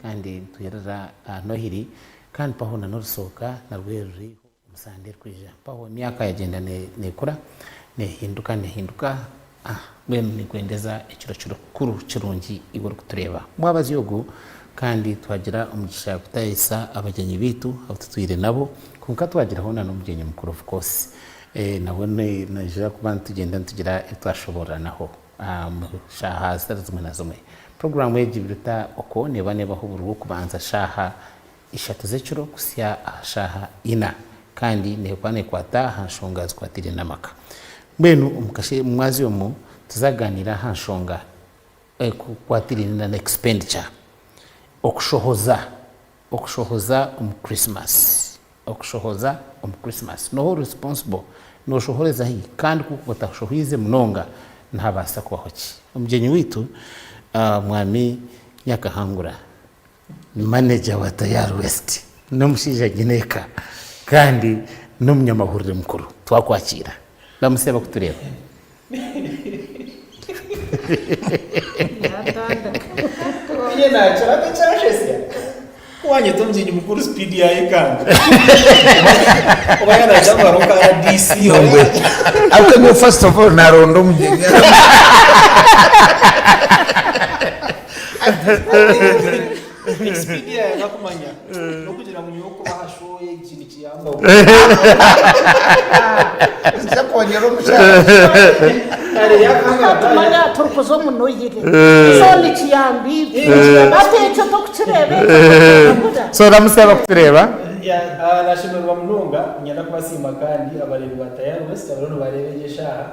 kandi nitwirira aha Nohiri kandi mpaho na n'orusooka narwo ruriho omu Sande erikwija. Mpaho emyaka yagyenda nekura nehinduka nehinduka mbwenu ninkwendeza ekiro kikuru kirungi iwe orikutureeba. Omwabazyo ogu kandi twagira omugisha kutaayisa abagyenyi baitu abu tutwire nabo kwonka twagiraho na n'omugyenyi mukuru of course nawe naija kuba nitugyenda nitugira ebi twashoboororanaho. Omu shaaha zitari zimwe na zimwe. Puroguraamu egi Biruta Okwo neeba neebaho buri Rwokubanza shaaha ishatu z'ekiro kuhitsya aha shaaha ina kandi neekuba neekwata aha nshonga zikwataine n'amaka. Mbwenu omu mwazyo omu tuza kugaaniira aha nshonga ekukwatiraine na expenditure, okushohoza. Okushohoza omu Christmas Okushohoza omu Christmas Nooha ori responsible? Nooshohoreza hi? Kandi ku orikuba otashohoize munonga nihabaasa kubaho ki? Omugyenyi waitu Mwami Nyakahangura ni manager wa Tayari West, n'omushaija nyineeka kandi n'omunyamahurire mukuru. Twakwakiira. Ramutsya abarikutureeba. Iye nakira atakyashesya. Ku wanyeta omugyenyi mukuru speed yayekanga. Oba yanagira ngu hariho nka RDC. Ariko nyowe first of all naronda omugyenyi. Speed yayanga kumanya nokugira ngu nyowe kuba aha show egi nikiyambaho. Nza kwongyera omushara. Kare yakanga Tumanya turikuza omu nohire so nikiyamba itwe hati ekyo tokukireeba ekyo tokukibura. So ramutsya abakutureeba. Yeah, nashemererwa munonga niinyenda kubasiima kandi abareebi ba Tayari West abariyo nibareeba egi eshaaha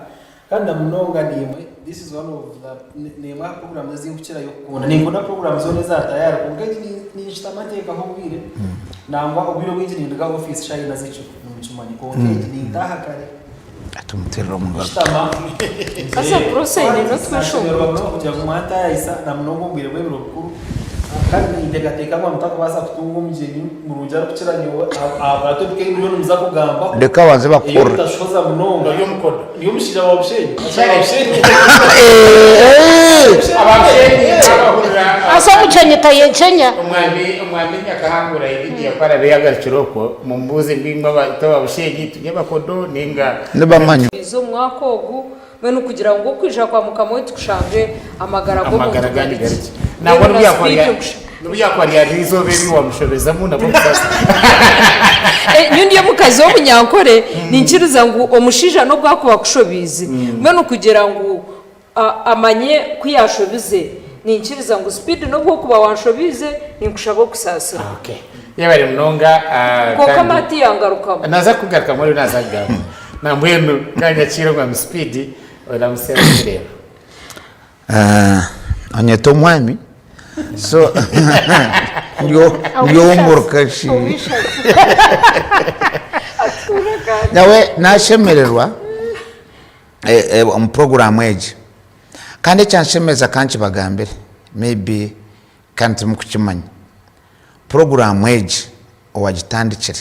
Kandi na munonga naimwe, this is one of the, n'emwe aha programs ezi nkukirayo kukunda. Ninkunda programs zoona eza Tayari kwonka egi ninshutama nteekaho obwire, nangwa obwire obwingi ninduga office shaaha ina z'ekiro, nimukimanya. Kwonka egi nintaaha kare, Tumuteerere omu ngaro. nshutama, Haza Prossy aine n'otweshongoro. Nashemererwa munonga kugira ngu mwantaayaayisa na munonga omu bwire bw'ebiro bikuru. Kandi ninteekateeka ngu mutakubaasa kutunga omugyenyi murungi arikukira nyowe ahabwa topic ei muriyo nimuza kugambaho. Reka banze bakuhurire. Ey'obutashohoza munonga. Ori omukodo. Ndi omushaija wa Bushenyi. Omushaija wa Bushenyi. Aba Bushenyi baabahurira. Haza omugyenyi tayegyenya. Omwami omwami Nyakahangura Elidia ku araabe yaagarukire okwo, mumubuuze ngu imwe itwe aba Bushenyi turi abakodo nainga. Nibamanya. Omwaka ogu Mbwenu kugira ngu okwija kwa Mukama waitu kushange amagara g'omuntu Amagara gari ganyu gye. gari gye. Nangwa Mbwenu n'obu na yakuba speed rya okusha. n'obu yakuba ryari eizooba eri wamushobezamu nabwo omusaasire. Nyowe ndi omukazi w'omunyankore ninkiriza ngu omushaija n'obu akuba akushobiize, mbwenu kugira ngu amanye ku yaashobize, ninkiriza ngu speed n'obu okuba wanshobiize, ninkushaba okusaasira. Okay. Yebare munonga Kwonka mara tiyangarukamu. Naza kukugarukamu oriyo naza kugamba. Nambwenu kanyakiire omwami Speed oramutsye abarikureeba. Onyeta omwami so ndi ow'omuruka shi. Nyowe nashemererwa omu puroguraamu egi kandi ekyanshemeza kankibagambire maybe kandi timukukimanya, puroguraamu egi owagitandikire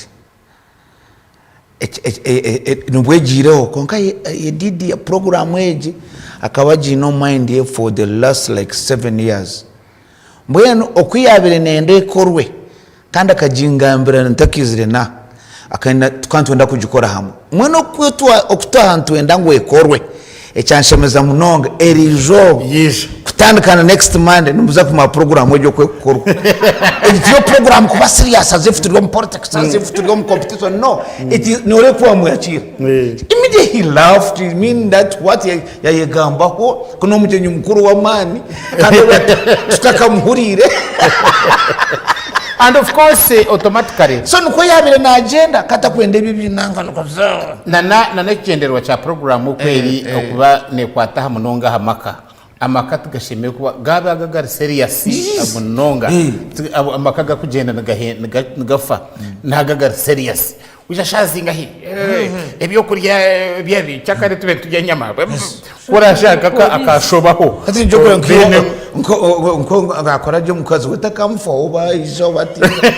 nibwo egiireho kwonka Yedidia puroguraamu egi akaba agiine omu mind ye for the last like seven years. Mbwenu oku yaabaire nayenda ekorwe kandi akagingambira ntakaizire n'aha, akenda tukaba nitwenda kugikora hamwe. Mbwenu oku twaba nitwenda ngu ekorwe, Ekyanshemeza munonga eri izooba Yiija. kutandika na next Monday nimuza kumanya puroguramu egyo oku ekukorwa. Egi tiyo puroguramu kuba serious as if turi omu politics, as if turi omu competition, no. It is nooreeba oku wamwakiira. Immediately he laughed, he mean that what yayegambaho ku n'omugyenyi mukuru w'amaani kandi obu tutakamuhuriire. And of course automatically. So nikwo yaabaire naagyenda katakwenda ebi eby'enanga. Nana nana ekigyendererwa kya puroguraamu oku eri okuba neekwata aha munonga aha maka. Amaka tigashemereire kuba gaaba aga gari serious munonga amaka agakugyenda nigafa n'aga agari serious. Waija shaaha zingahi? Ebyokurya ebi kyakare tube niturya enyama. Ku oraashanga akashobaho. Hati nikyo orikureeba nka Nko akora gye omukazi we takamufaho oba aija oba ataija.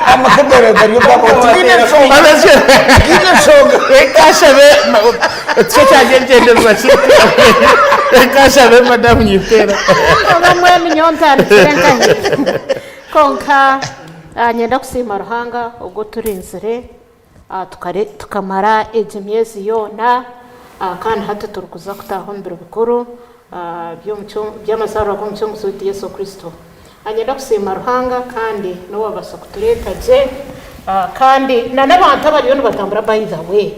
Amaka gari gari ogabo tigaine nshonga. Tigaine nshonga. Reka ashabe ekyo kyangye ekigyendererwa kyaitu. Reka ashabe madamu Nyitera. Oba mbwenu nyowe ntandikire nkahi? Kwonka niinyenda kusiima Ruhanga ogwo oturinzire Tukamara egyo myezi yoona kandi hati turikuza kutaaha omu biro bikuru by'amazaarwa g'Omucunguzi waitu Yesu Kristo. Niinyenda kusiima Ruhanga kandi n'owaabaasa kutureeta gye kandi n'abantu abariyo nibatambura by the way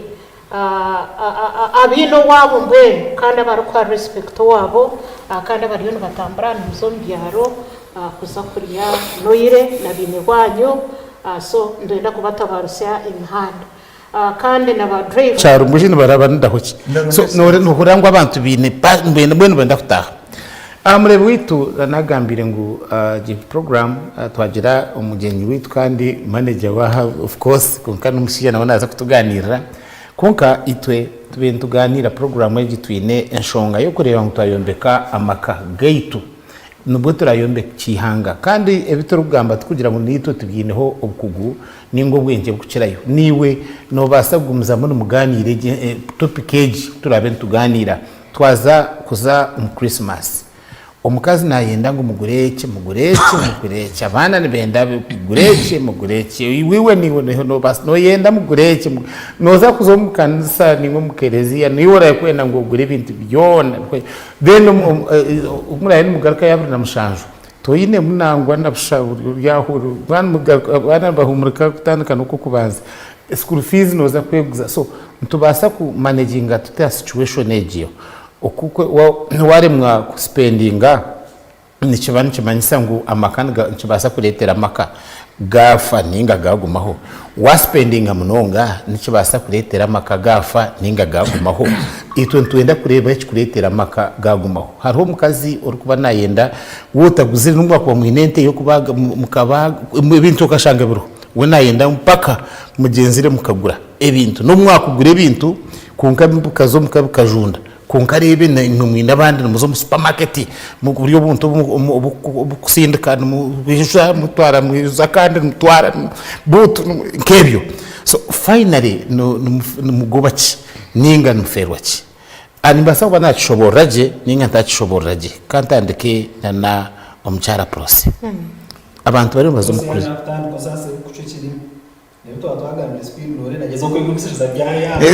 abaine owaabo mbwenu kandi abarikuha respect owaabo kandi abariyo nibatambura nimuza omu byaro kuza kurya noire na baine waanyu. So nitwenda kubatabarutsya emihanda kandi na ba driver. Kyaro mbwenu nibaraba nidaho ki? So nohurira ngu abantu baine mbwenu nibenda kutaaha. Mureebi waitu nagambire ngu egi program twagira omugyenyi waitu kandi manager waha of course kwonka nomushaija nawe naaza kutuganirira. Kwonka itwe tubaire nituganiira program egi twine enshonga yokureeba ngu twayombeka amaka gaitu. Nibwo turayombekye eihanga. Kandi ebi turikugamba tikugira ngu naitwe tubyineho obukugu nainga obwengye burikukirayo. Naiwe noobaasa kugumizamu nimugaaniira egi topic egi ku turaabe nitugaaniira twaza kuza omu Christmas. Omukazi naayenda ngu mugure eki, mugure eki, mugure eki. Abaana nibenda mugure eki, mugure eki. Iwe naiwe noobaasa nooyenda mugure eki. Nooza kuza omu kanisa nainga omu kereziya niiwe orakwenda ngu ogure ebintu byona. Then obu muraabe nimugarukayo 27, toinemu nangwa na busha ori aho abaana nibahuumurika kutandika n'okw'okubanza. School fees nooza kweguza. So nitubaasa ku managinga tuta situation egyo? Oku waaremwa ku spendinga Nikiba nikimanyisa ngu amaka nikibaasa kureetera amaka gaafa nainga gaagumaho. Waasipendinga munonga nikibaasa kureetera amaka gaafa nainga gaagumaho. Itwe nitwenda kureeba ekirikureetera amaka gaagumaho. Hariho omukazi orikuba naayenda waaba otaguzire n'obu mwakuba mwine ente y'okubaaga mukabaaga ebintu okashanga biriho, we naayenda mpaka mugyenzire mukagura ebintu. N'obu mwakugura ebintu kwonka bikaza omuka bikajunda. Kwonka reeba imwe mwine abandi nimuza omu supamaketi buri obuntu obukusindika nimubwijuza mutwara mwijuza kandi mutwara buutu nk'ebyo. So finally nimugoba ki ninga nimufeerwa ki? Nimbaasa kuba naakishoboorora gye ninga ntaakishoboorora gye. Ka ntandike na omukyara Prossy. Abantu bariyo nibaza omu. Ebi twaba twagambire speed noreeba nagyezaho kwegumisiriza byayanga.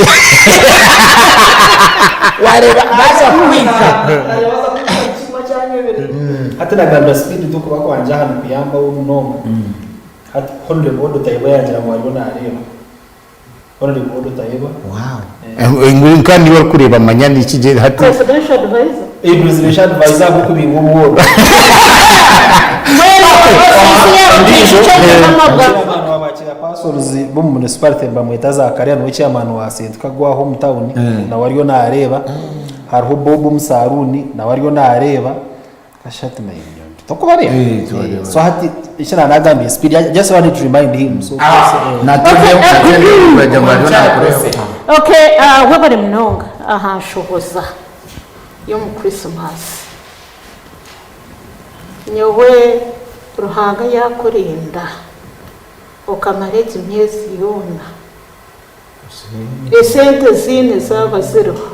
Wareeba baza kuhika. Hati nagambira speed tu kuba kwangye aha nikuyambaho munonga. Hati Honorable Odo Tayebwa yangira ngu ariyo nareeba. Honorable Odo Tayebwa. Wow. Ngu nka niiwe orikureeba manya niki gye hati. Presidential advisor. Eh, presidential advisor ahabw'okubinga obworo. Mbwenu ofiisi Ondiijo, yaaba chairman wa ba chairpersons b'omu municipality nibamweta Zakaria niwe chairman wa Sentikago aho omu town nawe ariyo nareeba. Hariho Bob omu saruuni nawe ariyo nareeba. Kasha hati nainye tokubareeba. Eh, tubareeba. So hati eki naanagambire speed I just wanted to remind him so eh, Natende natende ngu ariyo nakureeba. Okay, webare munonga aha nshohoza y'omu Christmas. Nyowe Ruhanga yakurinda okamara egi myezi yoona, esente ziine zaaba ziriho,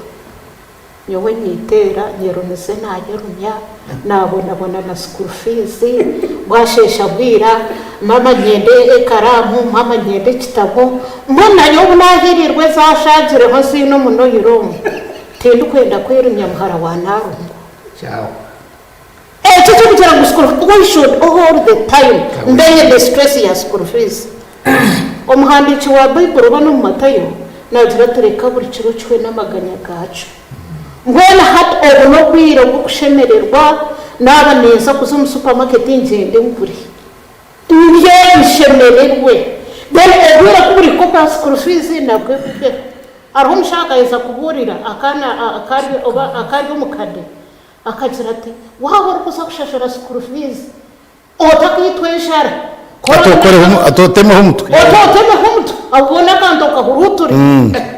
nyowe nyiteera nyerumize nayerumya, nabonabona na school fees, bwasheesha bwira, maama niinyenda ekaraamu, maama niinyenda ekitabo, mbwenu nanye obu nahiirirwe ezashaagireho nziine omu noyiro omu, tindikwenda kwerumya muhara wa Nalongo. Ekyo ekyokugira ngu school we should all the time mbe the stress ya school fees. Omuhandiiki wa Baiburi oba n'omu Matayo naagira ati reka buri kiro kihwe n'amaganya gaakyo. Mbwenu hati obu n'obwire bw'okushemererwa naaba ninza kuza omu supermarket ngyende ngure. Ndye nshemererwe. Then obwire ku burihika obwa school fees nabwo buhweho. Hariho omushaho akaheza kubuurira akaana akari oba akari omu kade akagira ati, Waaba orikuza kushashura school fees otakaitwa enjara. Atotemeho omutwe. Ototemeho omutwe ahabw'okuba n'akantu okahuruuture.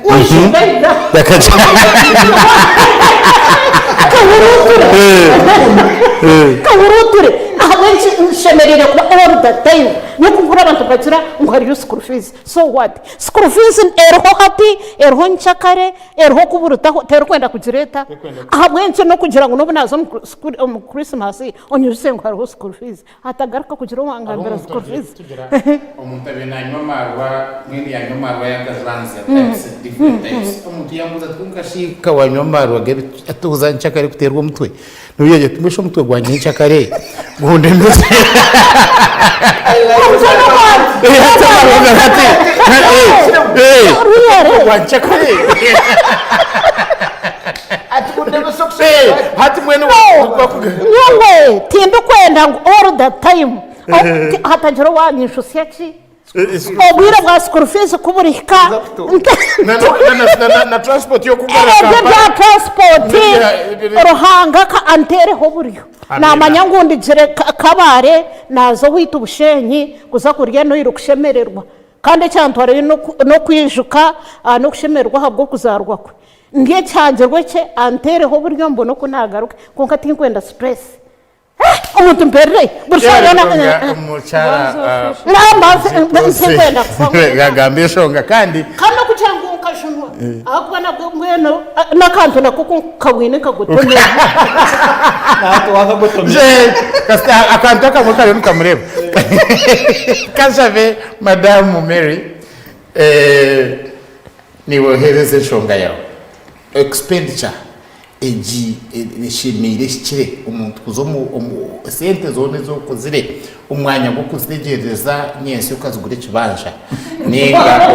Oishugaida. Kahuruuture. Kahuruuture. Ahabw'enki nshemereire kuba all the time n'okugura abantu nibagira ngu hariyo school fees. So what? School fees eriho hati, eriho nkyakare, eriho kuburutaho, terikwenda kugira eta? Ahabw'enki n'okugira ngu n'obu naaza omu Christmas onyijuse ngu hariho school fees. Atagaruka kugira owangambira school fees. Omuntu abaire nanywa amaarwa mbwenu yanywa amaarwa yagajwanzya types different types omuntu yambuuza ati kwonka shi ka wanywa amaarwa g'ebituuza nkyakare kuteerwa omutwe nobu yagira ati mbwenu shi omutwe gwangye nkyakare gundemese gwa nkyakare hati mbwenu Nyowe tindikwenda ngu all the time hatagira owanyijusya ki obwire bwa school fees ku burihika na transport y'okugaruka ebyo bya transport Ruhanga ka anteereho oburyo namanya ngu ndigire Kabare naaza owaitu Bushenyi kuza kurya noiri kushemererwa kandi ekyantwarayo n'okwijuka n'okushemererwa ahabw'okuzaarwa kwe. Ndye ekyangirwe kye anteereho oburyo mbone oku naagaruke kwonka tinkwenda stress. Omuntu mperire buri shaaha yoona Omukyara tinkwenda kufa mbwenu. Agamba enshonga kandi. Kandi n'okugira ngu nkajunwa ahakuba nabwo mbwenu n'akantu nako ku nkabwine nkagotomera. Kasita akantu akamwe kariyo nikamureeba. Kashabe Madamu Mary. Niiwe oheereza enshonga yaawe. Expenditure egi eshemeire ehikire omuntu kuza omu omu esente zoona ezi okozire omu mwanya gw'okuzitegyereza nyentsya okazigura ekibanja nainga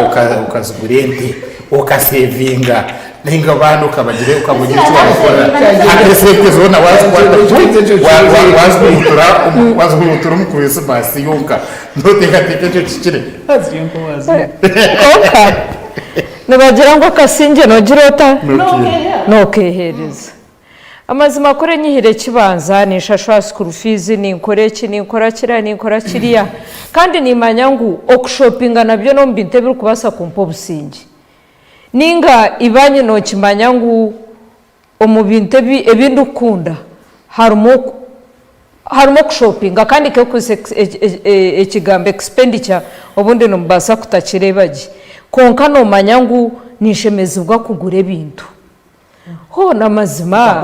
okazigura ente okasevinga nainga abaana okabagira okabagira eki wabakorera hati esente zoona wazikwata wazihuruutura wazihuruutura omu krisimaasi yonka Nooteekateeka ekyo kihikire? Kwonka nibagira ngu akasingye noogira ota? Nookeeheereza. Amazima kuri nyihire ekibanza, ninshashura school fees, ninkora eki, ninkora kiriya, ninkora kiriya, kandi niimanya ngu okushopinga nabyo n'omu bintu ebirikubaasa kumpa obusingye. Nainga ibanye nookimanya ngu Omu bintu ebi ebi ndikukunda harimu harimu okushopinga kandi nk'okukozesa ekigambo expenditure obundi nimubaasa kutakireeba gye kwonka noomanya ngu ninshemezibwa kugura ebintu. Hoona amazima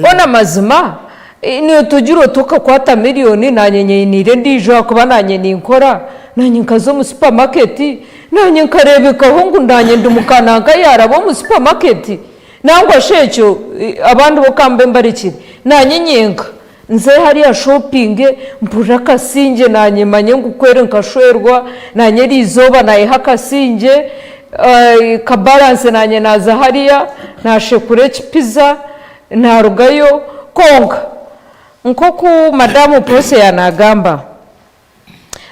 hoona amazima nitugira oti okakwata miriyoni naanye nyiniire endiijo ahakuba naanye ninkora naanye nkaza omu supamaketi Naanye nkareebekaho ngu naanye ndi mukananka yaaraba omu supamaketi. Nangwa shi ekyo abandi bo ka mbe mbarekire. Naanye nyenka nze hariya shopinge, mpurire akasingye naanye manye ngu kweri nkashwerwa, naanye eriizooba naayeha akasingye, kabaranse naanye naaza hariya naashekura ekipiza, naarugayo. Kwonka nk'oku Madamu Prossy yaanaagamba,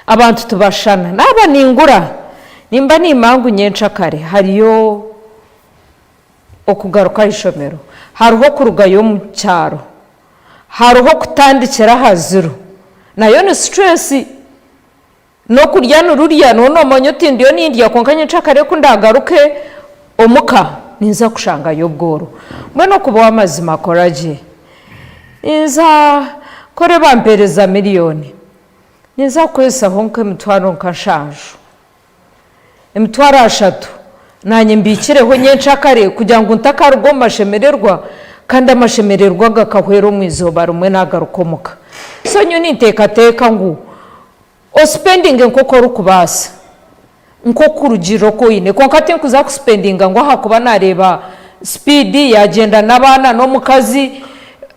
Abantu tibashushana. Naaba ningura, nimba niimanya ngu nyencakare hariyo okugaruka aha ishomero, hariho okurugayo omu kyaro, hariho okutandikira aha ziro, nayo ni stress. N'okurya nirurya, nooba noomanya oti ndiyo nindya kwonka nyencakare ku ndaagaruke omuka ninza kushangayo obworo. Mbwenu okuba ow'amazima kora gye. Ninza kore bampeereza miriyoni. Ninza kukozesaho nk'emitwaro nka nshanju, emitwaro ashatu naanye mbiikireho nyencakare kugira ngu ntakaruga omu mashemererwa kandi amashemererwa gakahwera omu izooba rimwe naagaruka omuka. So nyowe ninteekateeka ngu osipendinge nk'oku orikubaasa. Nk'okurugiirira oku oine. Kwonka tinkuza kusipendinga ngu ahakuba naareeba sipiidi yaagyenda n'abaana n'omukazi,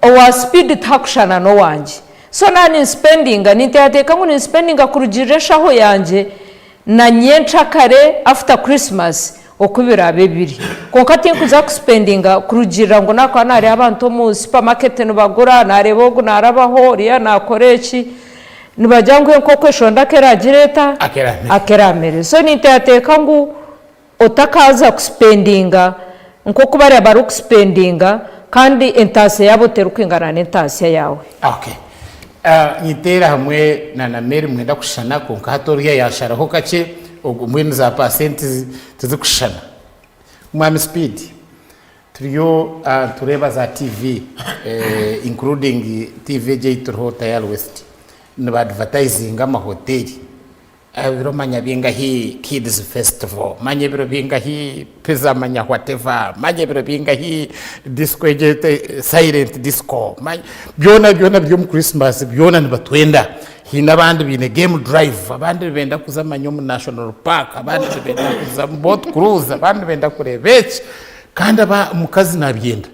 owa sipiidi tihakushushana n'owangye. So naaba ninsipendinga, ninteekateeka ngu ninsipendinga kurugiirira enshaho yangye na nyencakare after Christmas oku biraabe biri. Kwonka tinkuza kusipendinga kurugiirira ngu naakuba naareeba abantu omu supamaketi nibagura, naareeba ogu naarabaho, oriya naakora eki. Nibagira ngu enkoko eshonda akeragira eta? Akeramere. So ninteateeka ngu otakaaza kusipendinga nkoku bariya barikusipendinga kandi entaasya yaabo terikwingana n'entaasya yaawe. Okay. Nyiteera hamwe na na Mary mwenda kushushana kwonka hati oriya yasharaho kakye ogwo mbwenu za pasenti tizikushushana. Mwami Speed turiyo nitureeba za TV including TV egi ei turiho Tayari West niba advertisinga amahoteri Ebiro manya bingahi kids festival, manya ebiro bingahi pizza manya whatever, manya ebiro bingahi disco egyo silent disco, manya byona byona biri omu Christmas byona nibatwenda. Haine abandi baine game drive, abandi nibenda kuza manya omu national park, abandi nibenda kuza omu boat cruise, abandi nibenda kureeba eki kandi omukazi nabyenda.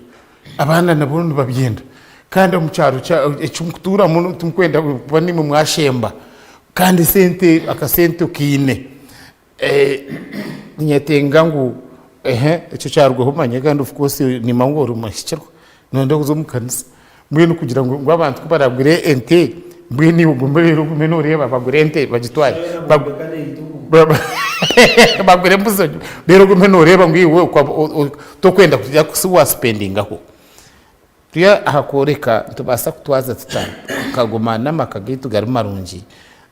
Abaana nabo nibabyenda kandi omu kyaro eki mukutuuramu timukwenda kuba niimwe mwashemba kandi esente akasente okaine. Ninyetenga ngu ehe ekyo kyarugaho manya kandi of course nimanya ngu ori muhikirwe noyenda kuza omu kanisa mbwenu kugira ngu abantu ku baragure ente mbwenu iwe ogume reero ogume noreeba bagure ente bagitware bagure embuzi reero ogume noreeba ngu iwe Tokwenda kugira ku si wasipendingaho. Turi aha kworeka nitubaasa kutwaza tuta tukaguma n'amaka gaitu gari marungi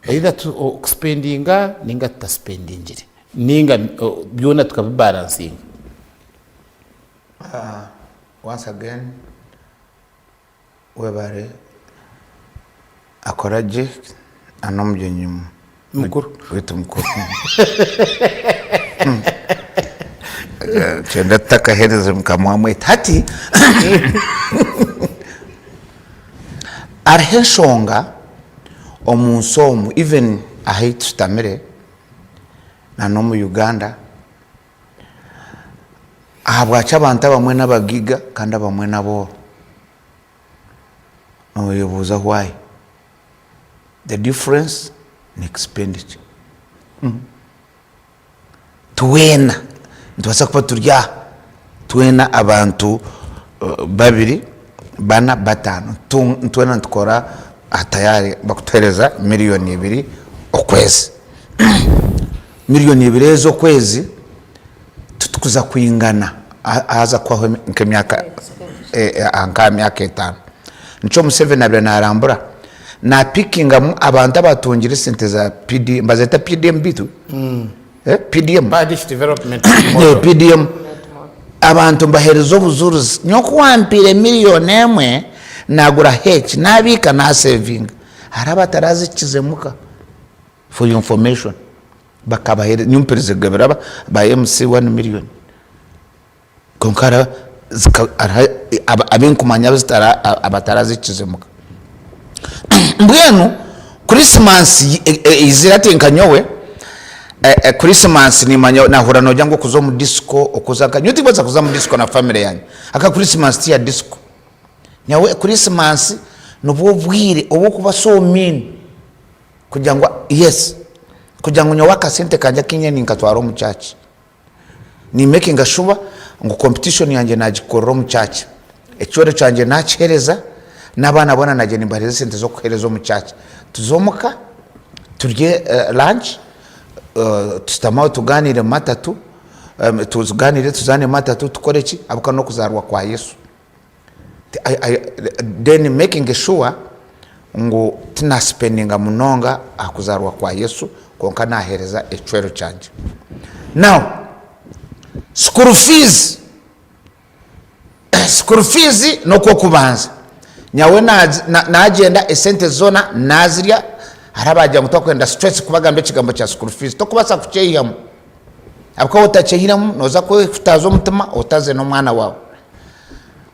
either okusipendinga ninga tutasipendingire ninga byona tukabibaransinga. Once again webare akora gye n'omugyenyi Mukuru. Waitu mukuru. Kyenda tutakahereza mukama wamweta. Hati hariho enshonga omu nsi omu even ahu tushutamire na n'omu Uganda ahabwaki abantu abamwe n'abagaiga kandi abamwe n'abooro? Noyebuuza why? The difference ni expenditure. Twena nitubaasa kuba turi aha, twena abantu babiri, bana, bataano, twena nitukora aha tayari bakutuheereza miriyoni ibiri okwezi. Miriyoni ibiri ezo okwezi titukuza kwingana haza kuhwaho nk'emyaka nka myaka etaano. Nikyo Museveni abaire narambura napikingamu abantu abatungire esente za PDM, nibazeta PDM bitu? PDM. Parish Development Model. PDM. Abantu mbahereza obujurizi nyowe ku wampiire miriyoni emwe nagura H nabiika nasevinga. Hariho abatarazikize muka for your information. Bakabahereza nyowe mperize kugabira ba MC one million. Kwonka hariho hariho abinkumanya abatarazikize muka. Mbwenu Christmas eizire hati nka nyowe, Christmas nimanya nahurira nogira ngu okuza omu disco, okuza nka, nyowe tindikubaasa kuza omu disco na family yangye ahakuba Christmas tiya disco. Nyowe Christmas nibwo obwire obu orikuba so mean kugira ngu yes, kugira ngu nyowe akasente kangye aku nyine ninkatwara omu church. Ni makinga sure ngu competition yangye nagikorera omu church. Ekyooro kyangye nakihereza, n'abaana boona nagye nimbahereza esente z'okuhereza omu church. Tuze omuka, turye lunch, tushutame aho tuganire matatu, tuganire tuzaane matatu tukore ki ahabw'okuba n'okuzaarwa kwa Yesu. Then making sure ngu tinasipendinga munonga aha kuzaarwa kwa Yesu kwonka naheereza ekicwero kyangye. Now school fees, school fees n'okw'okubanza nyawe nagyenda esente zoona nazirya hariho abagira ngu twakwenda stress kubagambira ekigambo kya school fees tokubaasa kukyeyihamu ahabw'okuba waaba otakyeyihiremu nooza kwehutaaza omutima ohutaaze n'omwana waawe.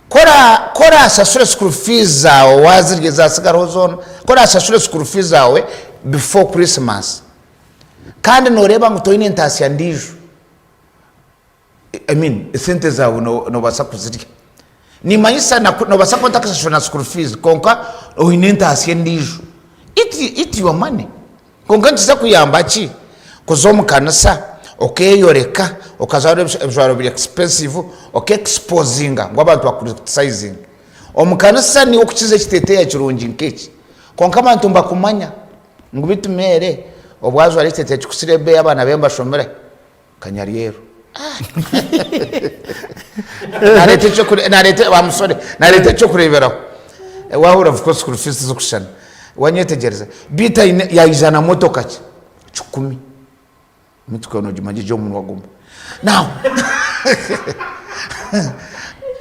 Ku oraasashure school fees zaawe waazirya ezaatsigaraho zoona, ku oraasashure school fees zaawe before Christmas kandi nooreeba ngu toine ntaasya ndiijo, I mean esente zaawe noobaasa kuzirya. Nimanyisa noobaasa kuba otakashashura na school fees kwonka oine entaasya endiijo, eat your money. Kwonka nikiza kuyamba ki kuza omu kanisa okeyoreka, okajwara ebijwaro biri expensive, oke exposinga ngu abantu bakucriticizinge. Omu kanisa niiwe okukiza ekiteteeya kirungi nk'eki. Kwonka abantu nibakumanya ngu beitu Mary obu ajwara ekiteteeya kikukira ebeeyi abaana be nibashomera Kanyaryeru. Nareeta ekyokure nareeta wa musore nareeta ekyokureberaho. Wahurira of course school fees tizikushushana. Wanyetegyereza? Beitu aine yaija na motoka ki? Kikumi. Emotoka nogimanya egi omunwa gumwe. Now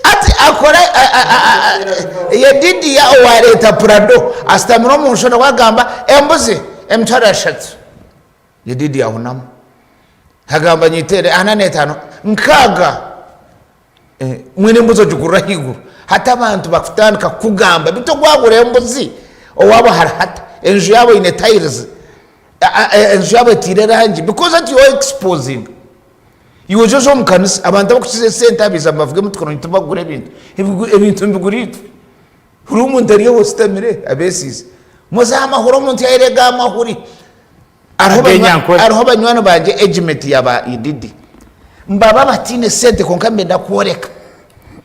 ati akora Yedidiya owareeta Prado ashutamire omu nshoda we agamba embuzi emitwaro ashatu. Yedidiya ahunama agamba nyiteere ana n'etaano nkaaga. Mbwenu embuzi ogigurira ahaiguru. Hati abantu bakutandika kukugamba beitu ogu agura embuzi owaabo hari hata? Enju yaabo eine tiles, enju yaabo etiire erangi because hati you exposinga. Iwe oije oze omu kanisa abantu abakukiza esente abaija nibavuga emotoka nogira tibakugura ebintu, ebintu nibigura itwe. Buri omuntu ari aho oshutamire abeesiize. Muze aha mahuri omuntu yayereega aha mahuri. Hariho banywani bangye age mate ya ba Ididi nibaba bataine sente kwonka nibenda kworeka.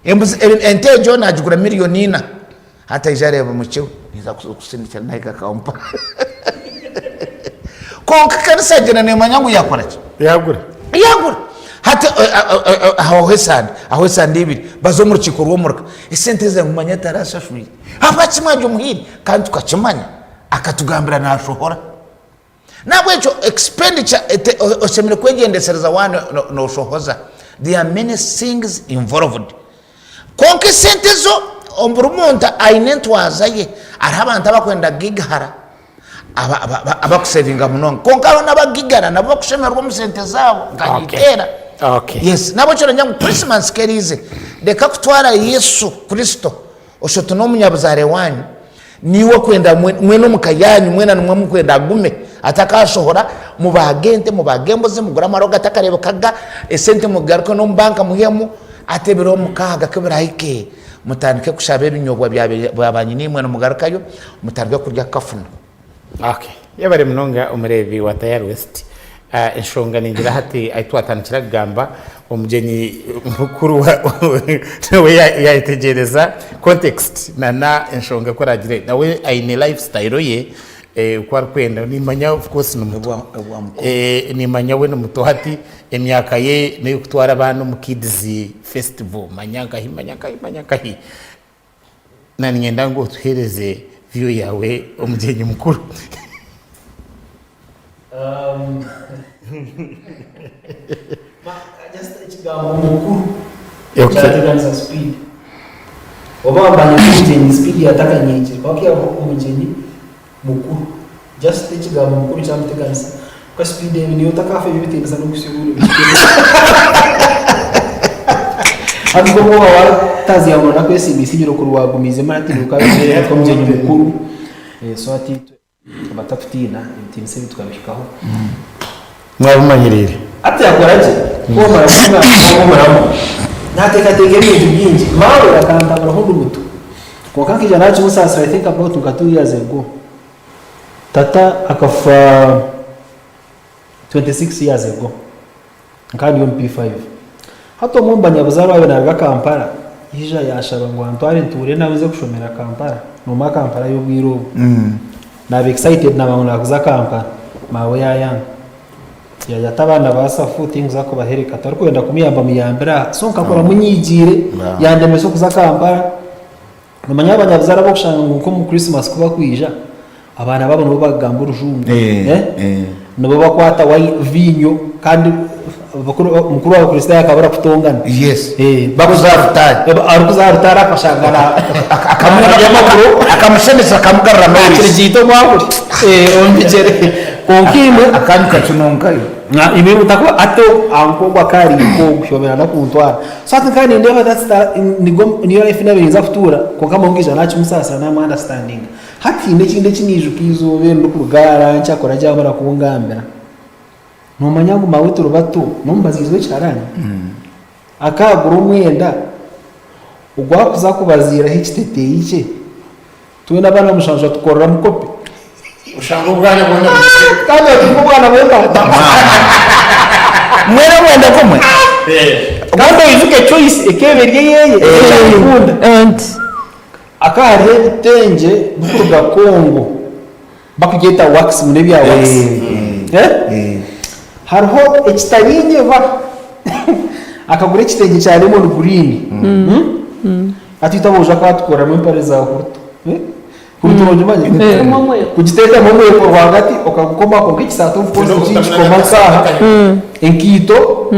Ente egyo nagigura miriyoni ina hati aija areeba mukye we ninza kusindikira nahika Kampala. Kwonka ekanisa yagyenda nemanya ngu yakora ki? Yagura. Yagura. Hati hahwaho esande, hahwaho esande ibiri baza omu rukiiko rw'omurika esente ezi ngu manya tarashashwire. Ahabwaki mwagimuhaire? Kandi tukakimanya. Akatugambira nashohora. Nahabwekyo expenditure oshemereire kwegyendesereza waaba noshohoza. There are many things involved. Kwonka esente zo buri muntu aine entwaza ye. Hariho abantu abakwenda kugigahara abakusevinga munonga. Kwonka hariho n'abagigara nabo bakushemererwa omu sente zaabo nka Nyiteera. Yes, nahabwekyo nogira ngu Christmas keriize reka kutwara Yesu Kristo Oshoto n'omunyabuzaare waanyu, niiwe okwenda mwena omu ka yaanyu mwena nimwe mukwenda agume atakashohora, mubaage ente, mubaage embuzi, mugure amarogo gatakareebekaga, esente mugaruke n'omu banka muhemu, hati ebiro mukaaga ku birahike mutandike kushaba ebinyobwa bya banyinaimwe nimugarukayo mutandike kurya kafuna. Okay. Yebare munonga omureebi wa Tayari West. Ah, enshonga ningira hati ahi twatandikira kugamba omugyenyi mukuru nawe yayetegyereza context nana enshonga ku aragire nawe aine lifestyle ye eh, oku arikwenda nimanya of course ni muto eh, nimanya we ni muto hati emyaka ye neyokutwara abaana omu kids festival manya nkahi manya nkahi manya nkahi Na niinyenda ngu otuheereze view yaawe omugyenyi mukuru. Just ekigambo mukuru kyateganisa speed. Oba wamanya ngu omugyenyi speed yatakanyingire kwonka yaaba omugyenyi mukuru just ekigambo mukuru kyamuteganisa kwonka speed ebi niiwe otakaafa ebi ebitiinisa n'okuhitsya obu nibihika. Hati nk'obu waaba waataziha ngu nakwesiimisa enyima okuri waagumiizemu hati niiwe okaabireeba nk'omugyenyi mukuru so hati itwe abatakutiina ebitiinisa ebi tukabihikaho. Mwabimanyiriire. Hati yakora gye ku wamara kumugamba omuramu naateekateeka ebintu bingi maawe akantaburaho ndi muto kwonka nkaija naakimusaasira I think about nka two years ago. Tata akafa 26 years ago nkaba ndi omu P5. Hati omwe omu banyabuzaare owaabaire naaruga Kampala yaija yaashaba ngu antware ntuure nawe nze kushomera Kampala. Noomanya Kampala y'obwire obwo. Naaba excited naaba ngu naakuza Kampala, maawe yaayanga. Yaagira ati abaana ba Safu tinkuza kubahereka, tarikwenda kumuyamba muyambire aha. So nkakura munyigiire, yandemesa okuza Kampala. Nomanya abanyabuzaare abokushanga ngu nk'omu Christmas ku bakwija, abaana baabo nibo bakugamba orujungu, nibo bakwata viinyo kandi mukuru wa Bakristaayo akabura kutongana. Yes. Arikuza aha rutaari. Arikuza aha rutaari akashanga na Akamushemeza akamugarura Norris. Akirigiita omwahuri omu bigyere. Kwonka imwe. Akanyu kakinonkayo. Imwe mutakuba ati ogu akaari nk'ogu shobera nakuntwara. So hati nkaba nindeeba that's the nigo niyo life nabaire ninza kutuura kwonka mbwenu nkaija nakimusaasira namu understandinga. Hati haine ekindi eki naijuka eizooba eri ndikuruga aha ranch akora gye yamara kungambira. Nomanya ngu maawe turi bato n'omubaziizi w'ekiharani akaagura omwenda ogwakuza kubaziiraho ekiteteeyi kye twena abaana mushanju atukoreramu kopi. Oshanga obwana bwona buri Kandi otunga obwana bw'entata. Mwena mwenda gumwe. Kandi oijuke choice ekeeba eri eyeye eki arikukunda. Akaba hariho ebitengye bikuruga Congo bakubyeta wax ngu n'ebya wax. Hariho ekitarinyeba akagura ekitengye kya lemon green. Hati itwe aboojo akaba atukoreramu empare za huruto. Huruto nogimanya? Erimu omweko. Kugiteekamu omweko rwagati okagukoma kwonka ekisaato of course tikikoma nk'aha. Enkaito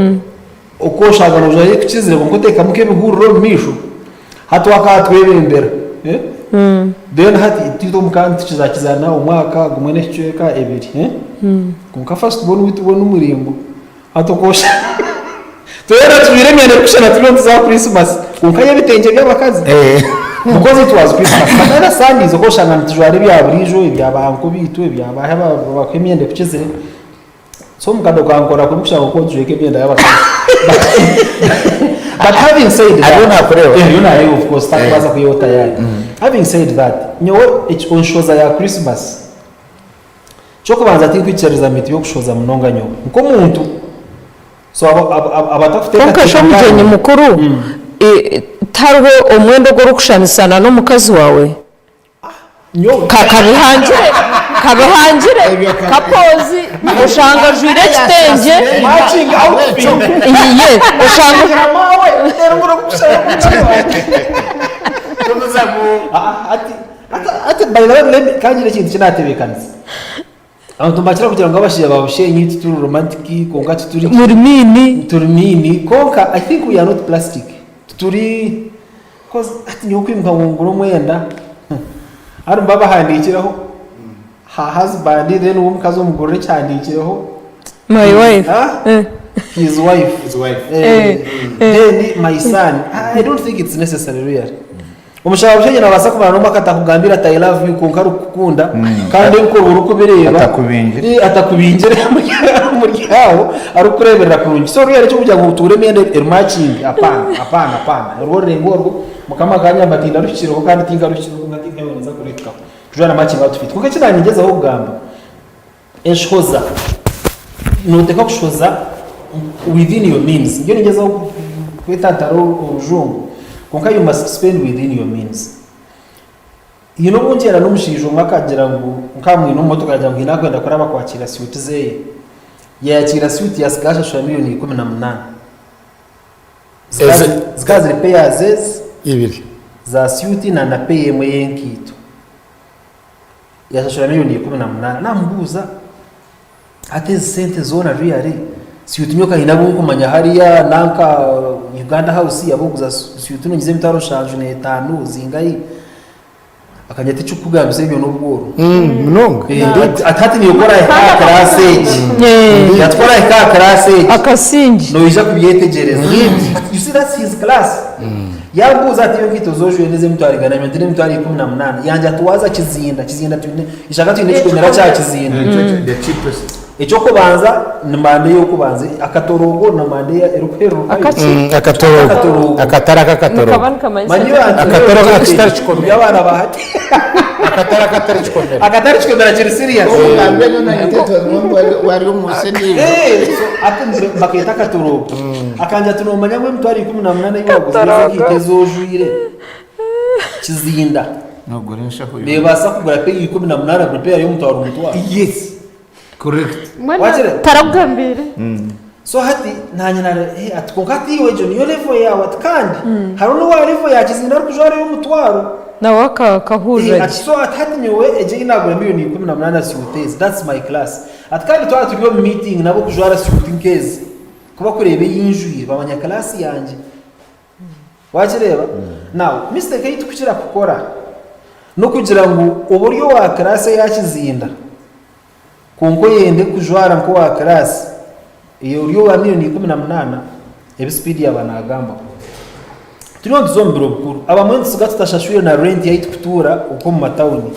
oku oshanga noojwara ekukizire kwonka oteekamu nk'ebihurire omu maisho. Hati wakaba twebembera. Then hati itwe omuka nitukizakizaana omwaka gumwe n'ekicweka ebiri. Kwonka first born waitu we n'omuraingwa. Hati oku oshanga twena tujwaire emyenda erikushushana turiyo nituza aha Christmas kwonka yo ebitengye by'abakazi because it was Christmas but other Sundays oku oshanga nitujwara ebya buriijo ebya ba uncle baitu ebya baahi abakuha emyenda ekukizire so omukadde okankora kubi kushanga oku otujweka emyenda y'abakazi but having said that Ariyo naakureeba? Eh, ariyo naareeba of course takubaasa kwihaho tayari having said that nyowe enshoza ya Christmas Eky'okubanza tinkwikiririza mu bintu by'okushohoza munonga nyowe nk'omuntu. So abo abo abo Kwonka shi abatakuteekateeka omugyenyi nkaanye. mukuru tihariho omwenda ogu orikushanisana n'omukazi waawe? Nyowe. Ka kabihangire, kabihangire, kapoozi oshanga ajwaire ekitengye, Matching outfit. ye oshanga Maawe, Ah, ati Hati by the way let me kangire ekintu eki naatebeekanisa. Abantu nibakira kugira ngu abashaija ba Bushenyi tituri romantic kwonka tituri muri miini. Turi miini kwonka I think we are not plastic. Tituri coz hati nyowe kwimuka ngu ngure omwenda hati nibaba bahandiikireho her husband then we omukazi omugurire ekihandiikireho My wife. Huh? His wife. His wife. Eh, then my son. I don't think it's necessary really. Omushaija wa Bushenyi nabaasa kumara n'omwaka atakugambire ati I love you kwonka arikukukunda kandi ebikorwa orikubireeba Atakubingire. Eh, atakubingire omuri aho arikukureeberera kurungi. So really ekyokugira ngu otuure emyenda eri matching hapana hapana hapana orwo orurengo orwo mukama akanyamba tindaruhikireho kandi tinkaruhikireho kwonka tinkayoba ninza kuruhikaho. Kujwara matching outfit. Kwonka eki naaningyezaho kugamba Enshohoza, Nooteekwa kushohoza within your means. Ndiyo ningyezaho kwetantara orujungu kwonka you must spend within your means. Haine obu ngyenda n'omushaija omwe akagira ngu nkaba mwine omu motoka yaagira ngu haine ahu arikwenda kuraba kwakiira suit zeeye. Yaayakiira suit yaatsiga yaashashura miriyoni 18. Zikaba ziri pairs ezi Ibiri. za suit na na pair emwe y'enkaito. Yashashura miriyoni 18 namubuuza hati ezi sente zoona really suit nyowe kaine abu nkumanya hariya nanka Uganda house abarikuguza suit nungi z'emitwaro 75 zingahi akangira ati ekirikukugambisa ebyo n'obworo Munonga. Ati hati niiwe ku orahika aha class egi ati ku orahika aha class egi Akasingi. noija kubyetegyereza you see that's his class Yambuuza ati, Enkaito ezi ojwaire n'ez'emitwaro igana? Nyowe nti, N'emitwaro 18. Yangira ati, Waaza Kizinda, Kizinda twine, ishaka twine ekikomera kya Kizinda. Eky'okubanza ni manda ey'okubanza, akatorogo na manda erikuhererukayo. Akaki? Akatorogo. Akatorogo. Akatara k'akatorogo. Nikaba nikamanyisa Manya ki? abantu Akatorogo akatari kikomera. Muri abaana ba hati. Akatara akatari kikomera. Akatari kikomera kiri serious. Wari omu nsi endiijo. Eh, so ati bakeeta akatorogo. Akangira ati noomanya ngu emitwaro 18 ei waaguzire Katorogo. ezi ezi ojwaire kizinda Noogura enshaho yoona. neebaasa kugura peya 18 buri peya y'omutwaro mutwaro. Yes. Correct. Mbwenu Wakire? tarakugambire. So hati naanye nare eh, ati kwonka hati iwe egyo niyo level yaawe ati kandi hariho n'owa level ya kizinda arikujwara ey'omutwaro. Nawe akahurira Eh, ati gye. so ati hati nyowe egyo ei naagura miriyoni 18 suit ezi that's my class. Ati kandi twaba turi omu meeting nabo kujwara suit nk'ezi Ku bakureeba ei njwire bamanya class yangye. Wakireeba? Now, mistake ei tukukira kukora n'okugira ngu oba ori owa class eya kizinda kwonka oyende kujwara nk'owa class ei ori owa miriyoni 18 ebi Speed yaaba naagambaho. Turiyo nituza omu biro bikuru, abamwe nitusiga tutashashwire na rent ahu turikutuura okwo omu matawuni.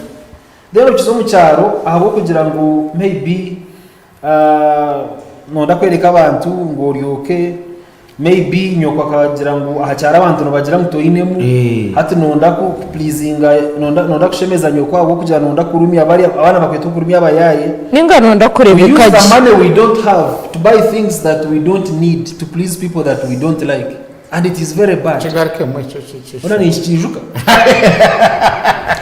Then okiza omu kyaro ahabw'okugira ngu maybe Nonda kwereka abantu ngu ori ok, maybe nyoko akagira ngu aha kyaro abantu nibagira ngu toinemu, hati nonda kupurizinga, nonda kushemeza nyoko ahabw'okugira nonda kurumya bariya, abaana bakweta okurumya abayaaye. Ninga nonda We kureebeka use the gye. money we don't have to buy things that we don't need to please people that we don't like and it is very bad. Kigarukemu ekyo ekyo. Hoona ninkikiijuka.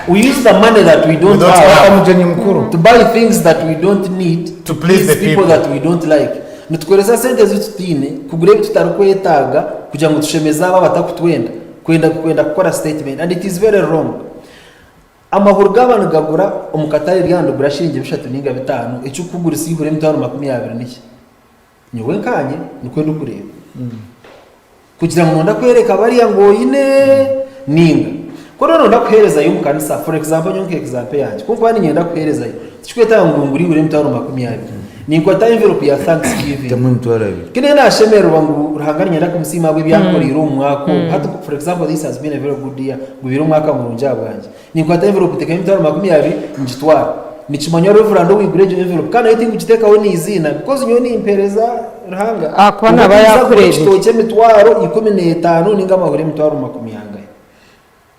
We use the money that we don't We don't have have. Omugyenyi mukuru. to buy things that we don't need To please the people people. that we don't like. Nitukoresa sente ezi tutaine kugura ebi tutarikwetaaga kugira ngu tushemeze abo abatakutwenda kwenda kwenda kukora statement and it is very wrong. Amahuri gaaba nigagura omu katare ryaba nirigura shiringi bishatu ninga bitaano, ekirikukugurisa eihuri emitwaro 20 niki? Nyowe nkaanye nikwo ndikureeba. Kugira ngu noyenda kwereka bariya ngu oine ninga. Ku orikuba noyenda kuheerezayo omu kanisa, for example nyowe nka example yangye, ku ndikuba niinyenda kuheerezayo, tikikwetaaga ngu ngure eihuri emitwaro 20. Ninkwata envelope ya thanksgiving. Temu 20,000. Ku ndiyo naashemererwa ngu Ruhanga niinyenda kumusiima ahabw'ebi ankoreire omu mwaka ogu. Hati for example this has been a very good year, gubaire omwaka murungi ahabwangye. Ninkwata envelope nteekamu emitwaro 20 ngitwara. Nikimanywa Reverand owaigura egyo envelope kandi nayo tingugiteekaho n'eiziina because nyowe nimpeereza Ruhanga. Ahakuba Kwonka naaba tinkuza kugura yaakureebire. ekitookye emitwaro 15 ninga amahuri emitwaro makumi angahi.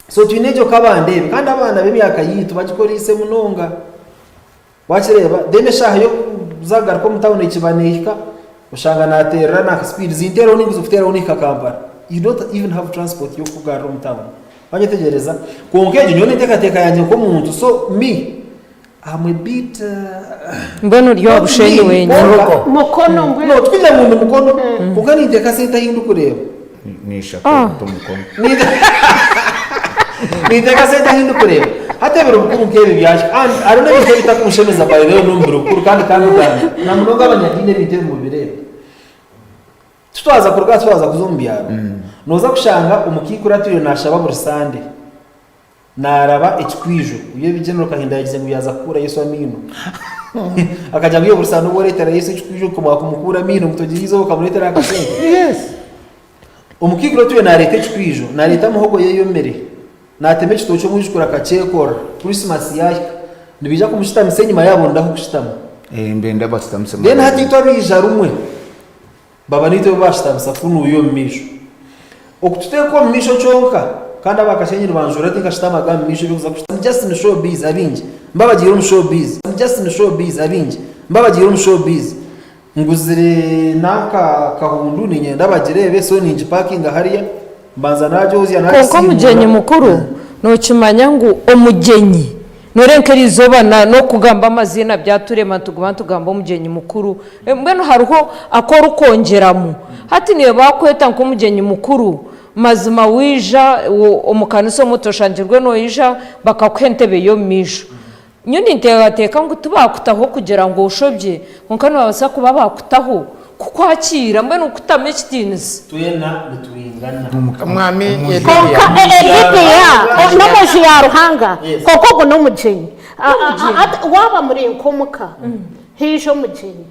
So twine egyo kabanda ebi kandi abaana b'emyaka yaitu bagikoreise munonga. Wakireeba then eshaaha y'okuza kugaruka omu town ekiba nehika oshanga naterera naka speed zinteeraho ninga zikuteeraho nihika Kampala you don't even have transport y'okukugarura omu town wanyetegyereza kwonka egyo nyowe n'enteekateeka yangye nk'omuntu so me am a bit Mbwenu ori owa Bushenyi wenyine. Mukono mbwenu. No tikugira ngu ndi mukono kwonka ninteeka sente ahi ndikureeba. N'eishaka orikuta omukono. Ninteeka sente ahi ndikureeba. Hati ebiro bikuru nk'ebi byahika and hariho n'ebintu ebitakunshemeza by the way n'omu biro bikuru kandi kambigamba na munonga abanyadiini ebintu ebi mubireebe. Tutwaza kuruga aha tutwaza kuza omu byaro, nooza kushanga omukaikuru atwire naashaba buri Sande. Naaraba ekikwijo. Uyo ebi General Kahinda yagize ngu yaaza kukuura Yesu amaino. Akagira ngu iwe buri sande obu oreetera Yesu ekikwijo okamara kumukuura amaino ngu togira eizooba okamureetera akasente. Yes. Omukaikuru otwire naareeta ekikwijo, naareeta muhogo ye eyomire, naatema ekitookye omwijukuru akakyekorera, Christmas yaahika, nibaija kumushutamisa enyima yaabo ndaho kushutama. Eh, mbenda basutamise Then hati itwe abaija rumwe. Baba naitwe bo baashutamisa kunuuya omu maisho. Okututeeka omu maisho kyonka, kandi aba Kashenyi nibanjuura tinkashutamaga omu maisho eby'okuza kushutama just ni showbiz abaingi mbabagiire omu showbiz just ni showbiz abaingi mbabagiire omu showbiz nguzire n'aka kahundu niinyenda bagireebe so ningipakinga hariya mbanza nagyozya Kwonka omugyenyi nagisiimuura. mukuru nookimanya ngu omugyenyi Nooreeba nk'eriizooba na n'okugamba amaziina byaturema nituguma nitugamba omugyenyi mukuru. Mbwenu hariho aku orikwongyeramu. Hati niiwe baakweta nk'omugyenyi mukuru, mazima waija omu kanisa omwe toshangirwe noija bakakuha entebe y'omu maisho. Nyowe ninteekateeka ngu tibaakutaho kugira ngu oshobye, kwonka nibabaasa kuba baakutaho kukwakiira mbwenu kukutamu ekitiinisa. Twena nitwingana. Omwami Kwonka Yedidia. Yedidia n'omunju ya Ruhanga, kwonka ogwo n'omugyenyi. Waaba muri nk'omuka, haija omugyenyi,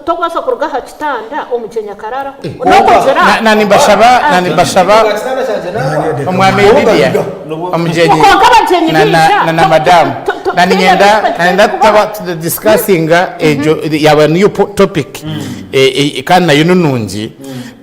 tokubaasa kuruga aha kitanda omugyenyi akaraaraho. N'okugira. Nanimbashaba, nanimbashaba, Omwami Yedidia, omugyenyi Kwonka abagyenyi na, na, baija, na, na madamu. Naninyenda, naninyenda tutaba tudiscussinga egyo yaba niyo po- topic eh, eh, kandi nayo ni nungi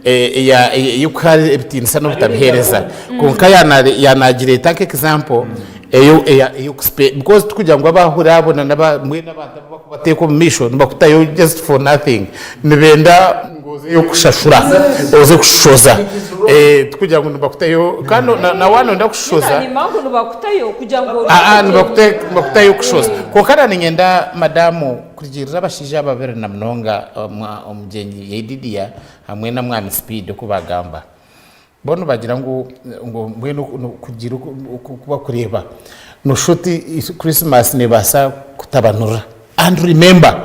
eh, eya- ey'okuha ebitiinisa n'obutabiheereza. Kwonka yana- yanagireeta nk'example eyo eya- ey'okuspe because tikugira ngu abahurira abo na naba mbwenu abantu abu bakubateeka omu maisho nibakutayo just for nothing. Nibenda ngu ozeyo kushashura, oze kushoshoza. Eh, tikugira ngu nibakutayo kandi na na waaba nooyenda kushoshoza Ni mangu nibakutayo kugira ngu Aa, nibakute- nibakutayo kushoza. Kwonka na niinyenda madamu kurugiirira abashaija aba babiri na munonga omwa- omugyenyi Yedidia hamwe na mwami Speed oku baagamba. Bo nibagira ngu ngu mbwenu kugira oku bakureeba noshusha oti Christmas nebaasa kutabanura and remember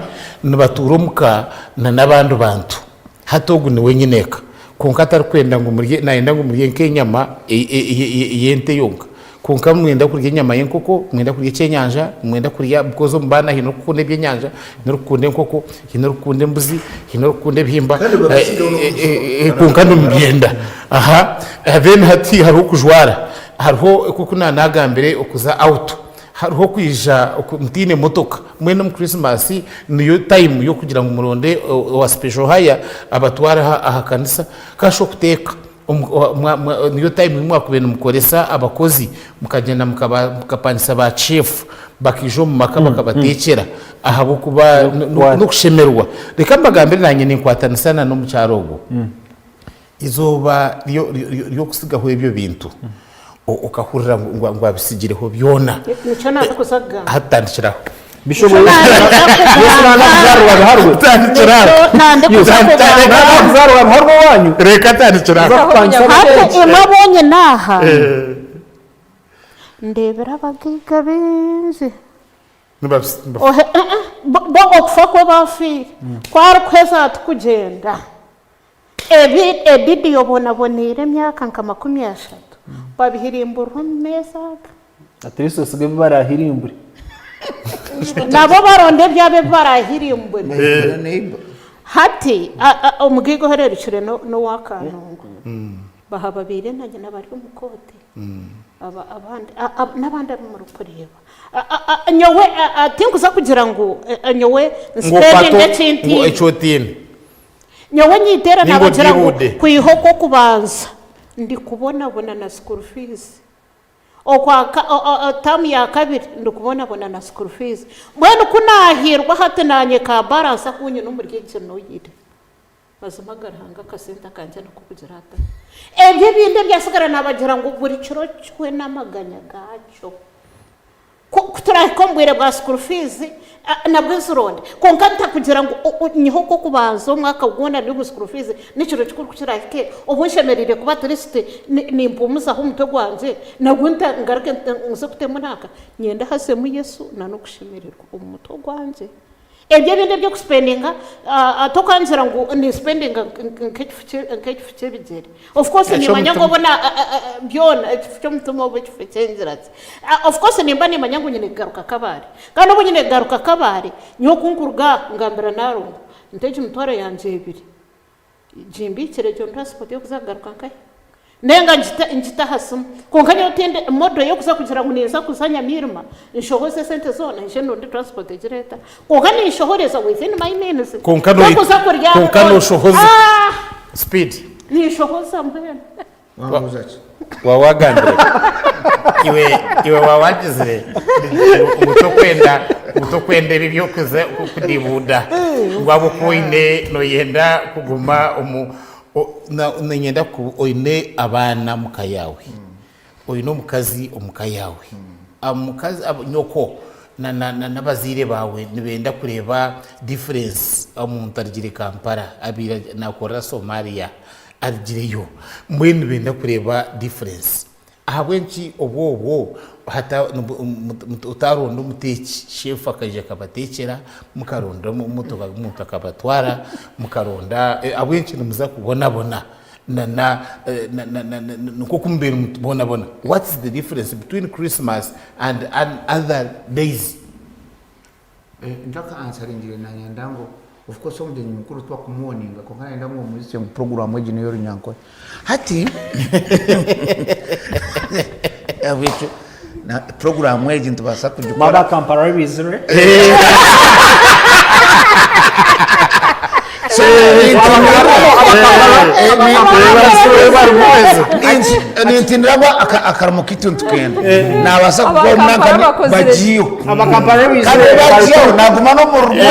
nibatuura omuka na n'abandi bantu hati ogu niwe nyineeka kwonka atarikwenda ngu murye nayenda ngu murye nk'enyama y'ente yonka kwonka mwenda kurya enyama y'enkoko mwenda kurya ekyenyanja mwenda kurya because omu baana haine orikukunda ebyenyanja haine orikukunda enkoko Haine orikukunda embuzi, haine orikukunda ebihimba, Kandi babisigaho n'okubisoba. kwonka nimubyenda. Aha, then hati hariho okujwara, hariho nk'oku naanagambire okuza out, hariho okwija mutaine motoka, mbwenu omu Christmas niyo time y'okugira ngu muronde owa special hire abatware aha kanisa, kasha okuteeka. Niyo time ei mwakubaire nimukoresa abakozi mukagyenda mukapangisa ba chef bakaija omu maka bakabateekyera ahabw'okuba n'okushemererwa. Reka mbagambire naanye ninkwatanisa na n'omukyara ogwo. Eizooba ry'okutsigaho ebyo bintu okahurira ngu abitsigireho byona. Nikyo nandikuza kugamba. Hati tandikira aho. Bishoboye Yesu nanda kuzaarwa biharwe. Tandikira aho. Nikyo nandikuza kugamba. Nanda kuzaarwa biharwe owanyu. Reka tandikira aho. Oza kupangisa Hati abateeki. imwe abonye n'aha. Ndeebire abagaiga baingi. Bo okufa kwo baafiire. Ku arikuheza ati kugyenda, ebi obonaboneire emyaka nka 30, babihirimburira omu meezi aga. At least osiga ebi barahirimbure. Nabo baronda ebyabo ebi barahirimbure. Hati omugaiga ohererukire n'owa Kanungu. Baha babaire na nyina bari omu kooti. Abandi n'abandi abu murikureeba. Nyowe tinkuza kugira ngu nyowe nsipendinge eki ntaine. Eki otaine. Nyowe nyiteera naabagira ngu kwiha okw'okubanza ndikubonabona na school fees. Okwa term ya kabiri ndikubonabona na school fees. Mbwenu ku naahirwa hati naanye ka balance aku nyine omuri egi noyire. Mazima aga Ruhanga akasente akangye niko kugira ata. Ebyo ebindi ebyatsigara naabagira ngu buri kiro kihwe n'amaganya gaakyo. Ku turahika omu bwire bwa school fees nabwo nzironde. Kwonka ntakugira ngu nyihe okw'okubanza omwaka gwona ngu school fees n'ekiro kikuru ku kirahike obu nshemereire kuba at least nimpuumuzaho omutwe gwangye nabwo ngaruke nze kutemu nanka. Niinyenda hazemu Yesu n'okushemererwa omu mutwe gwangye. Ebyo ebindi eby'okusipendinga tokangira ngu ninsipendinga nk'ekifu ky'ebigyere. Of course nimanya ngu obu byona ekifu ky'omutima oba ekifu ky'engira ki. Of course nimba nimanya ngu nyine kugaruka Kabale. Kandi obu nyine kugaruka Kabale, nyowe ku nkuruga aha ngambira Nalongo nti egi mitwaro yangye ebiri Gimbiikire egyo transport y'okuza kugaruka nkahi? Nenga ngite aha simu. Kwonka nyowe tindi model y'okuza kugira ngu ninza kuza Nyamiirima nshohoze esente zoona nyije ndonde transport egire eta. Kwonka ninshohoreza within my means. Kwonka Tokuza kurya kwonka noshohoza Ah! speed. Ninshohoza mbwenu. Wambuuza ki? Waaba wagambire iwe iwe waaba wagizire ngu tokwenda ngu tokwenda ebi ebyokuza kudibuuda ngu ahabw'okuba oine noyenda kuguma omu o- na- niinyenda ku oine abaana omu ka yaawe oine omukazi omu ka yaawe omukazi nyoko na na na n'abazaire baawe nibenda kureeba difference omuntu arugire Kampala abaire naakorera Somalia Arugireyo. Mbwenu nibenda kureeba difference. Ahabw'enki obwo obwo otaronda omuteeki, chef akaija akabateekyera, mukaronda emotoka omuntu akabatwara, mukaronda ahabw'enki nimuza kubonabona na na nk'oku mubaire nimubonabona. What is the difference between Christmas and other days? Ntaka ansaringire nayenda ngu of course omugyenyi mukuru tibakumuwoninga kwonka nayenda ngu omwijutsye ngu puroguramu egi ney'orunyankore. Hati ahabwekyo puroguramu egi nitubaasa kugikora. Maba Kampala bizire. Nintindira ngu akarimo kaitu nitukenda nabaasa kugwa bagiiho kandi bagiiho naguma n'omurimo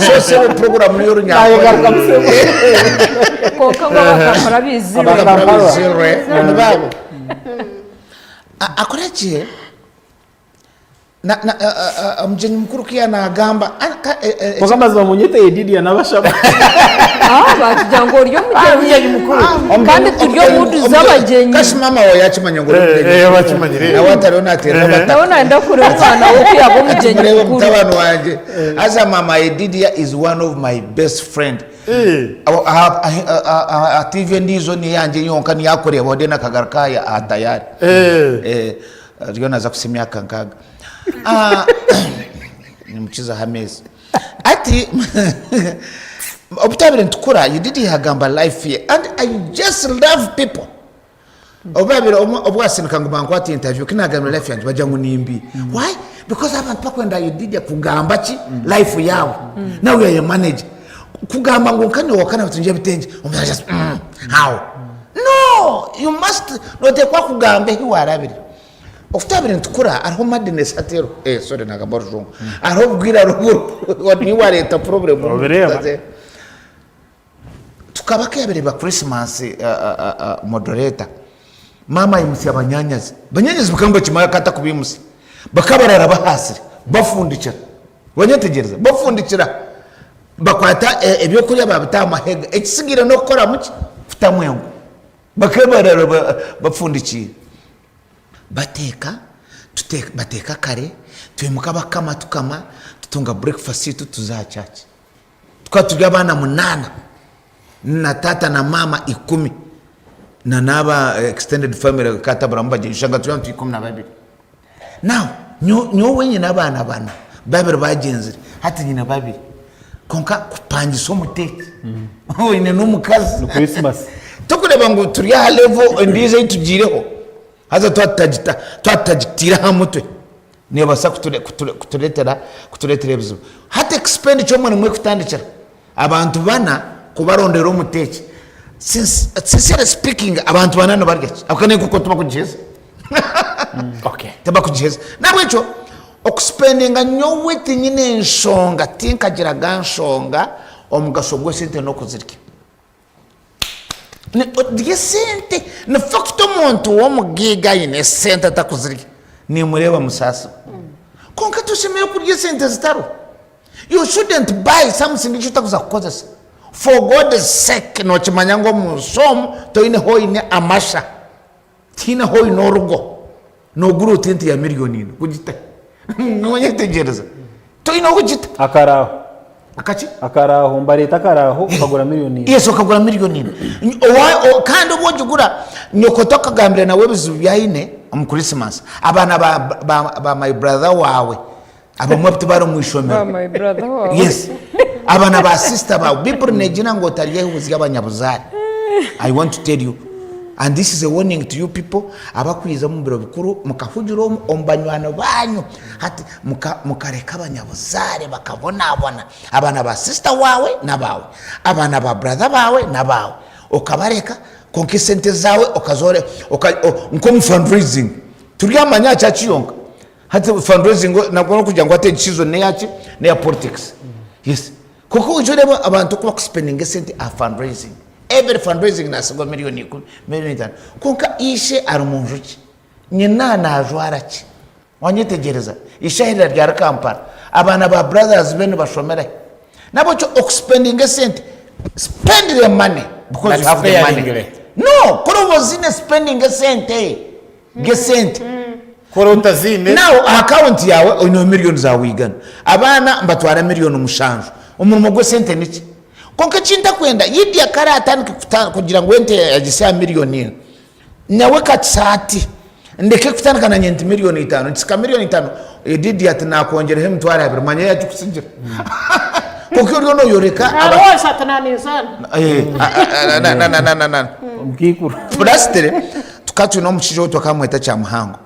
so sebo puroguramu n'ey'orunyankore Kwonka ngu abakampala bizire. Abakampala bizire nibaabo akora ki Na, na, a, a, a, omugyenyi mukuru ku yaanagamba, a, ka, e, e, Kwonka amazima munyete Yedidia n'abashaba. Ah, batugira ngu ori omugyenyi mukuru. Kandi turi omu mudu z'abagyenyi. Kashi mama wawe yakimanya ngu ori omugyenyi Eh, eh, mukuru. bakimanyire. Nawe atariho naateerera Nawe abataka. nayenda kureba omwana we ku yaaba omugyenyi Mureebe mukuru. mutabani wangye. Haza mama Yedidia is one of my best friend. Aho- aha- aha- aha- aha TV endiijo n'eyangye yonka niyo akureebaho then akagaruka aha aha tayari. Eh, Ariyo naaza kuhitsya emyaka nkaaga. Ah, nimukizaho ameezi. Ati obu twabaire nitukura, Yudidi yagamba life ye and I just love people. Obu babaire obu wasindika ngu bankwate interview, ku naagambire life yangye bagira ngu ni mbi. Why? Because abantu bakwenda Yudidi kugamba ki? Life yaabo. Now you are a manager. Kugamba ngu nka nyowe wakana ntungira ebitengye, omuntu agira ati, mm, how? No! You must, noteekwa kugamba ehi waarabire. Oku twabire nitukura, hariho madness hati eriho, eh, sorry nagamba orujungu. Hariho obugwire hariho niiwe wareeta problem. Obireeba. Tukaba kuyabire eba Christmas moderator, maama aimutsya banyanyazi. Banyanyazi bakaba nibakimanya ku atakubaimutsya. Bakaba baraara bahaasire, bafundikira. Wanyetegyereza? Bafundikira. Bakwata ebyokurya babita aha mahega. Ekisigaire n'okukoramu ki? Kutamu enku. Bakaba baraara bafundikiire. Bateeka. Bateeka kare, twimuka bakama tukama, tutunga breakfast yaitu tuza aha church. Tukaba turi abaana munaana na taata na maama ikumi na n'aba extended family kataburamu bagyenyi oshanga turi abantu 12. Now nyowe nyine abaana bana, babiri bagyenzire hati nyine babiri kwonka kupangisa omuteeki oine n'omukazi Ni Christmas. Tokureeba ngu turi aha level endiijo ei tugiireho? Haza twatutagitiire aha mutwe neebaasa kutureetera ebizibu. Hati expenditure omwe nimwo erikutandikira. Abantu bana kubarondera omuteeki, sincerely speaking abantu bana nibarya ki? Ahabw'okuba n'enkoko tibakugiheza. Tibakugiheza. N'ahabw'ekyo okusipendinga nyowe tinyine nshonga, tinkagiraga nshonga omugasho gw'esente n'okuzirya. Orya esente ni fact omuntu w'omugaiga aine esente atakuzirya nimureeba musaasibwa kwonka toshemereire kurya esente zitariho you shouldn't buy something eki otakuza kukozesa for God's sake nokimanya ngu omunsi omu toine ahu oine amasha tihaine ahu oine orugo nogura ota ente ya million ina kugita nonyetegyereza toine ahu ogita. Akaraaho. Akaki? Akaraaho nibareeta akaraaho okagura million ina. Yes okagura million ina. Owa kandi obu ogigura nyoko tokagambira nawe ebizibu bi aine omu Christmas. Abaana ba ba ba my brother waawe abamwe tibari omu ishomero. Ba my brother waawe. Yes. Abaana ba sister baawe. Bibuli negira ngu otaryehuzya abanyabuzaare. I want to tell you and this is a warning to you people abakwiza omu biro bikuru mukahugira omu banywani banyu. Hati mukareka abanyabuzaare bakabonabona, abaana ba sister waawe n'abaawe, abaana ba brother baawe n'abaawe, okabareka kwonka esente zaawe okazore nk'omu fundraising turi aha manya aha church yonka hati fundraising nabwo n'okugira ngu hati egi season n'eyaki n'eya politics yes kwonka waija oreeba abantu oku bakusipendinga esente aha fundraising every fundraising nasigwa miriyoni ikumi miriyoni itaano kwonka ishe ari mu nju ki nyina naajwara ki Wanyetegyereza? Ishahirira ryari Kampala. Abaana ba brothers be nibashomera hi? Nabwekyo okusipendinga esente, spend the money because But you have the money. sparingly. No, kuri oba ozine spendinga esente. Gesente. Kuri otaziine. Now aha account yawe oineho million zawe igana. Abaana mbatwara million mushanju. Omurimo gw'esente niki? Kwonka ekintakwenda, Lydia kare atandike kugira ngu ente yagisa aha million ina. Nyawe kakisa ati, Ndeke kutandika nanye nti miriyoni itano, nkisika miriyoni itano, Edidi ati nakwongyereho emitwaro abiri, manya yagikusigira. Kwonka oriyo noyoreka aba- Rwose ati naninzaana. Eh, a- a- na- na- na- na- na- na. Omukaikuru. Purasitire tukaba twine omushaija ou twakamweta Kyamuhango,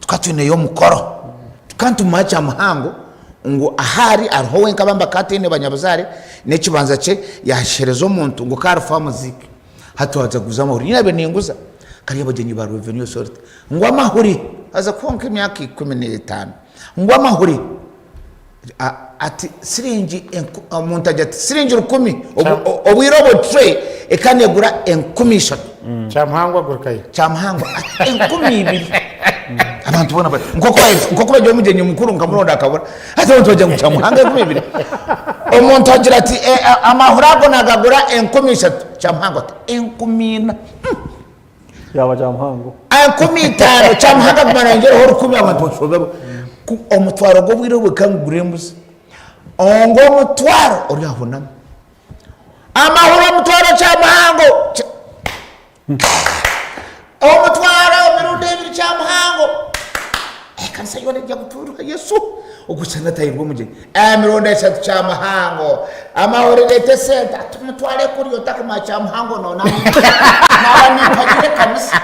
tukaba twineyo omukoro, tukaba nitumanya Kyamuhango ngu ahaari hariho wenka bambi akaba ataine banyabuzaare, n'ekibanza kye yakiheereza omuntu ngu ku arifa amuziike. Hati waaza kuguza amahuri, nyowe naabaire ninguza kariya abagyenyi ba Revenue Authority ngu amahuri haza kuhwaho nk'emyaka 15 ngu amahuri ati siringi omuntu agira ati siringi rukumi obwire obwo tray ekaba neegura 3000. Kyamuhango agurukayo. Kyamuhango ati 2000 abantu boona bati nk'oku bagira omugyenyi mukuru nkamuronda akabura hati abantu bagira ngu Kyamuhanga 2000 omuntu agira ati amahuri ago nagagura 3000 Kyamuhango ati 4000 Yaba Kyamuhango. 5000 Kyamuhanga aguma nayongyeraho rukumi abantu bashoberwa omutwaro gw'obwire obwo ekaba ngugura embuzi ngu omutwaro ori ahunami amahuri omutwaro Kyamuhango Omutwaro emirundi ebiri kyamuhango. Ekanisa yoona erya kutuuruka Yesu. Ogwo shana atahirwe omugyenyi. Emirundi eshatu kyamuhango. Amahuri reeta esente. Ati mutware kuri otakumanya kyamuhango noona. Naaba nimpagira ekanisa.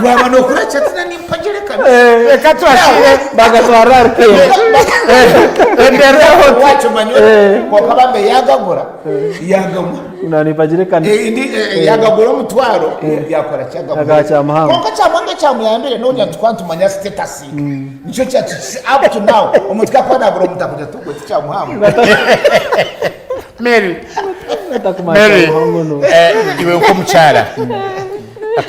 Waaba nookora ki ati na nimpagira ekanisa. Reka twakire. Bagatwara ahari Kenya. Endereho. Wakimanya oti? Kwonka bambe yaagagura, yaaganywa. Nanimpagire ekanisa. Eh, indi eh, yagagura omutwaro yakora ki Agaha Kyamuhanga. Kwonka Kyamuhanga ekyamuyambire nogira nti tukaba nitumanya status nikyo kyatuhikise up to now omuntu ku akuba nabura omuntu akugira ati ogwo ti Kyamuhanga. Mary, Atakumanya Mary, Kyamuhanga no. eh, iwe nk'omukyara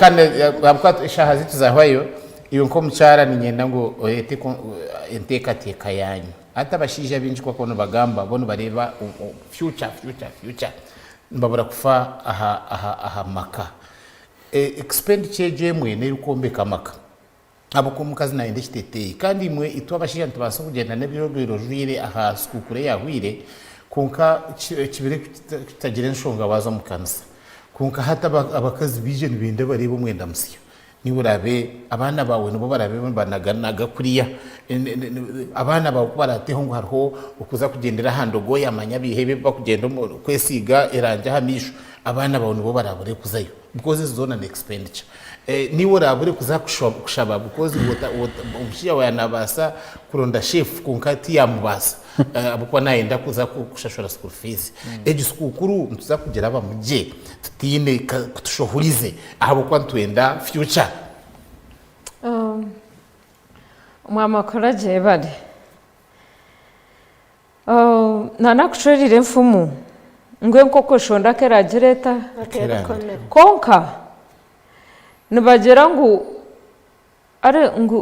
kandi eh, ahabw'okuba eshaaha zaitu zahwayo iwe nk'omukyara niinyenda ngu oreete enteekateeka yaanyu Hati abashaija abaingi ku barikuba nibagamba bo nibareeba future future future nibabura kufa aha aha aha maka. Expenditure egyo emwe n'erikwombeka amaka. Ahabw'okuba omukazi naayenda ekiteeteeyi. Kandi imwe itwe abashaija nitubaasa kugyenda n'ebi obaire ojwaire aha sikuukuru eyaahwaire, kwonka kibire kitagira enshonga waaza omu kanisa. Kwonka hati abakazi baija nibenda bareebe omwenda musya. Niiwe oraabe, abaana baawe nibo baraabe nibanaganaga kuriya. Abaana baawe ku baraateho ngu hariho okuza kugyendera aha ndogoya manya baihe ebi barikugyenda kwesiiga erangi aha maisho, abaana baawe nibo baraabure kuzayo. Because ezo zoona ni expenditure. Niiwe oraabure kuza kushaba because omushaija waawe naabaasa kuronda chef kwonka tiyaamubaasa ahabw'okuba naayenda kuza kushashura school fees. Egi sikuukuru nituza kugirabamu gye tutaine kutushohurize ahabw'okuba nitwenda future. Mwamakuru gye bari. Nanakucwerire enfumu ngu enkoko eshonda ku eraagira eta? Kwonka nibagira ngu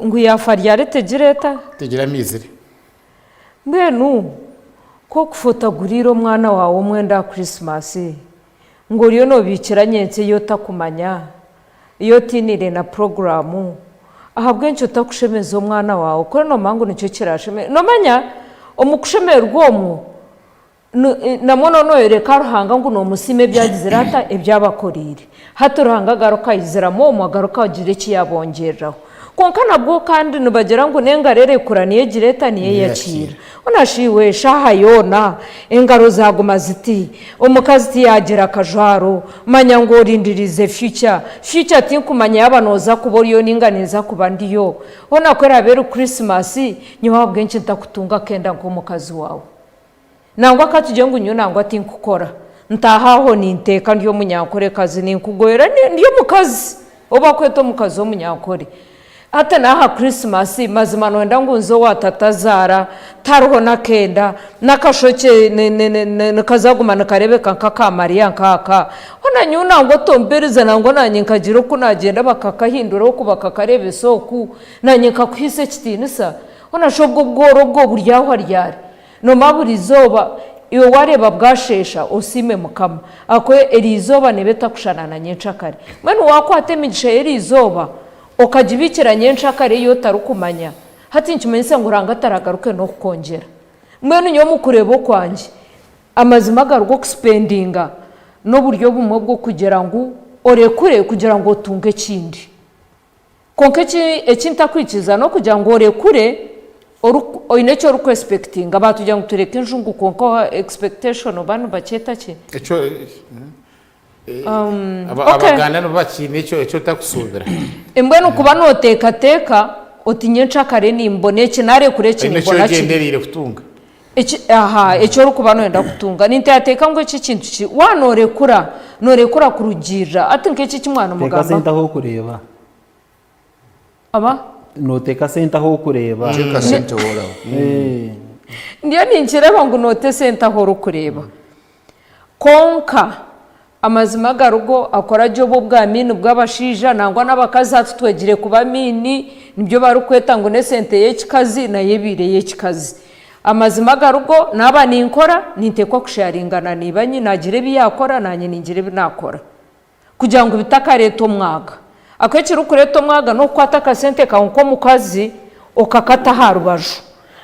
ngu yaafa ryari tegira eta? Tegira amaizire. Mbwenu ku okufa otaguriire omwana waawe omwenda aha Krisimasi, ngu oriyo noobiikira nyentsya ei otakumanya, ei otainiire na puroguraamu, ahabw'enki otakushemeza omwana waawe? Kuri noomanya ngu nikyo kiraashemeze. Noomanya omu kushemererwa omwo, namwo nooba nooyoreka Ruhanga ngu noomusiima ebi agizire ata? Ebi abakoreire. Hati Ruhanga agaruka aiziramu omwo agaruka agira eki yaabongyereraho. Kwonka nabwo kandi nibagira ngu n'engaro erekura niyo egira eta? Niyo eyakiira. Hoona shi iwe eshaaha yoona engaro zaaguma ziti, omukazi tiyaagira akajwaro, manya ngu orindiriize future. Future tinkumanya yaaba nooza kuba oriyo nainga ninza kuba ndiyo. Hoona ku eraabe eri Christmas, nyowe ahabw'enki ntakutunga akenda nk'omukazi waawe? Nangwa ka tugire ngu nyowe nangwa tinkukora, ntaaha aho ninteeka ndi omunyankorekazi, ninkugoyera ndi omukazi ou bakweta omukazi w'omunyankore. Hati n'aha Krisimasi, mazima nooyenda ngu nze owa tatazaara, tihariho n'akenda, n'akashokye nikaza kuguma nikareebeka nk'aka Mariya nk'aka. Hoona nyowe nangwa otompereza nangwa naanye nkagira oku naagyenda bakakahindura oku bakakareebesa oku, naanye nkakuhaisa ekitiinisa. Hoona shi obwo obworo obwo buryahwa ryari? Noomanya buri izooba iwe waareeba bwasheesha osiime Mukama, ahakuba eri izooba neeba etakushushana na nyencakare. Mbwenu waakwata emigisha y'eri izooba okagibiikira nyencakare ei otarikumanya, hati nikimanyisa ngu Ruhanga taragaruke n'okukwongyera. Mbwenu nyowe omu kureeba okwangye, amazima agaruga okusipendinga n'oburyo bumwe bw'okugira ngu orekure kugira ngu otunge ekindi. Kwonka eki eki ntakwikiriza n'okugira ngu orekure oine eki orikwesipekitinga. Baatugira ngu tureke enjungu kwonka expectation oba nibakyeta ki? Ekyo Abaganda nibo bakiine ekyo eki otakusuubira. Mbwenu kuba nooteekateeka oti nyencakare nimbona eki, naarekura eki Oine eki nimbona kiri. ogyendereire kutunga. Eki, aha, eki orikuba nooyenda kutunga. Ninteekateeka ngu eki ekintu ki, waaba noorekura, noorekura kurugiirira. Hati nk'eki eki mwaba Teeka nimugamba. sente ahu orikureeba. Aba? Nooteeka sente ahu orikureeba. Teeka sente woraho. Eh. Ndiyo ninkireeba ngu noota esente ahu orikureeba. Kwonka Amazima agarugo akora gye obu obwamiini bw'abashaija nangwa n'abakazi hati twegire kuba miini nibyo barikweta ngu n'esente y'ekikazi nayo ebaire ey'ekikazi. Amazima agarugo naaba ninkora ninteekwa kusharingana na ibanyi naagira ebi yaakora naanye ningira ebi naakora kugira ngu bitakareeta omwaga. Ahakuba ekirikureeta omwaga n'okukwata akasente kaawe nk'omukazi okakata aha rubaju.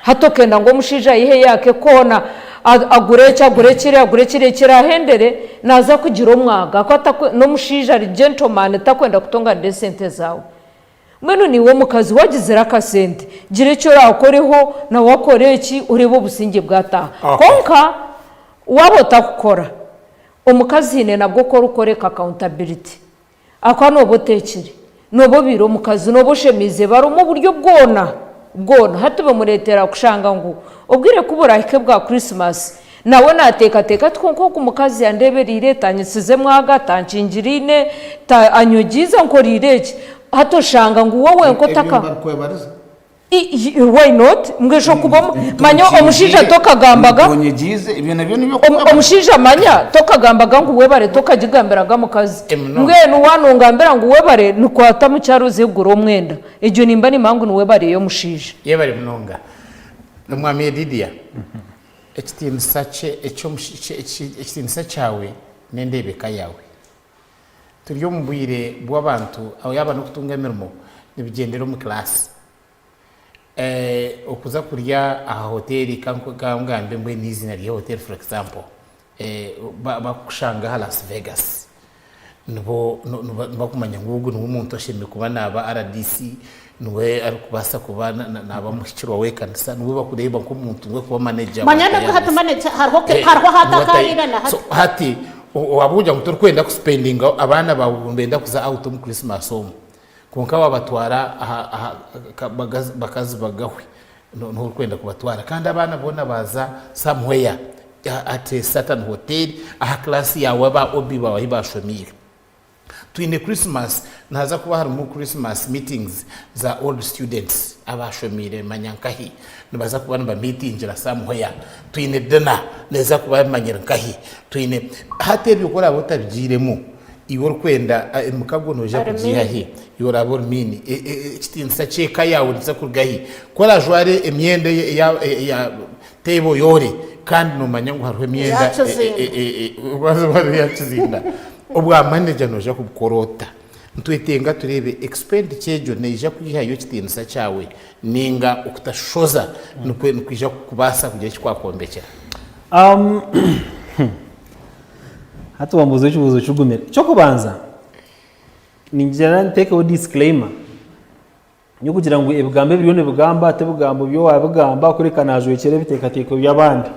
Hati okenda ngu omushaija ayihe eyake koona agure eki agure kiri agure kiri ekirahendere naza kugira omwaga ahakuba n'omushaija ari gentleman takwenda kutonganira esente zaawe. Mbwenu naiwe omukazi wagizire akasente gira eki orakoreho nawe akore eki oreebe obusingye bwataaha. Kwonka waaba otakukora omukazi haine nabwo oku orikworeka accountability. Ahakuba nooba oteekire, nooba obaire omukazi, nooba oshemeize baro omu buryo bwona bwona. Hati bimureetera kushanga ngu obwire ku buraahike bwa Krisimasi, nawe naateekateeka ati, Kwonka ogu mukazi yandeebereire, tanyitsizemu aga, tankingiriine, anyogiize, ankoreire eki. Hati oshanga ngu we wenka otaka. Ebyo mbarikwebariza. Why not? Mbwenu okuba manya omushaija tokagambaga omushaija manya tokagambaga ngu webare tokagigambiraga mukazi mbwenu wanongambira ngu webare nikwata mukyara oze kugura omwenda egyo nimba nimanya ngu ni webare ey'omushaija. Yebare munonga Omwami Yedidia ekitiinisa ekitiinisa kyawe n'endeebeka yaawe. Turi omu bwire bw'abantu yaaba n'okutunga emirimo. Nibigyendera omu class. Okuza kurya aha hoteeri ka ngambe mbwenu eiziina ry'ehoteeri for example, bakukushanga aha Las Vegas, nibo nibakumanya ngu ogu niwe muntu ashemereire kuba naaba rdc, niwe arikubaasa kuba naaba muhikirwa w'ekanisa, niwe bakureeba nk'omuntu ngu arikuba manager wa Manya nabwo hati manager hariho hariho ahu atakaariira na hati. So hati waaba ogira ngu torikwenda kusipendinga abaana baawe nibenda kuza out omu Christmas omu, Kwonka waabatwara aha aha bakazi bagahwe noha orikwenda kubatwara kandi abaana boona baaza somewhere at a certain hotel aha class yaawe aba OB baawe ahu baashomiire. Twine Christmas nihaza kuba harimu Christmas meetings za old students abaashomiire manya nkahi nibaza kuba nibamiitingira somewhere. Twine dinner neeza kuba manyire nkahi. Twine hati ebyo ku oraabe otabigiiremu Iwe orikwenda emikago noija kugiiha hi? Iwe oraabe ori miini, ekitiinisa ky'eka yaawe nikiza kuruga hi? Ku oraajware emyenda eya teeba oyoore kandi noomanya ngu hariho emyenda eya kizinda, obwa maneja noija kubukora ota? Nitwetenga tureebe expenditure egyo neija kwihayo ekitiinisa kyawe nainga okutashoza nikwija kukubaasa kugira eki kwakwombekyera? Hati wambuuza ekibuuzo kigumire. Eky'okubanza, ningira nteekeho disclaimer y'okugira ngu ebigambo ebiriyo nibigamba tibigambo bi owaabigamba kureka naajwekyera ebiteekateeko by'abandi.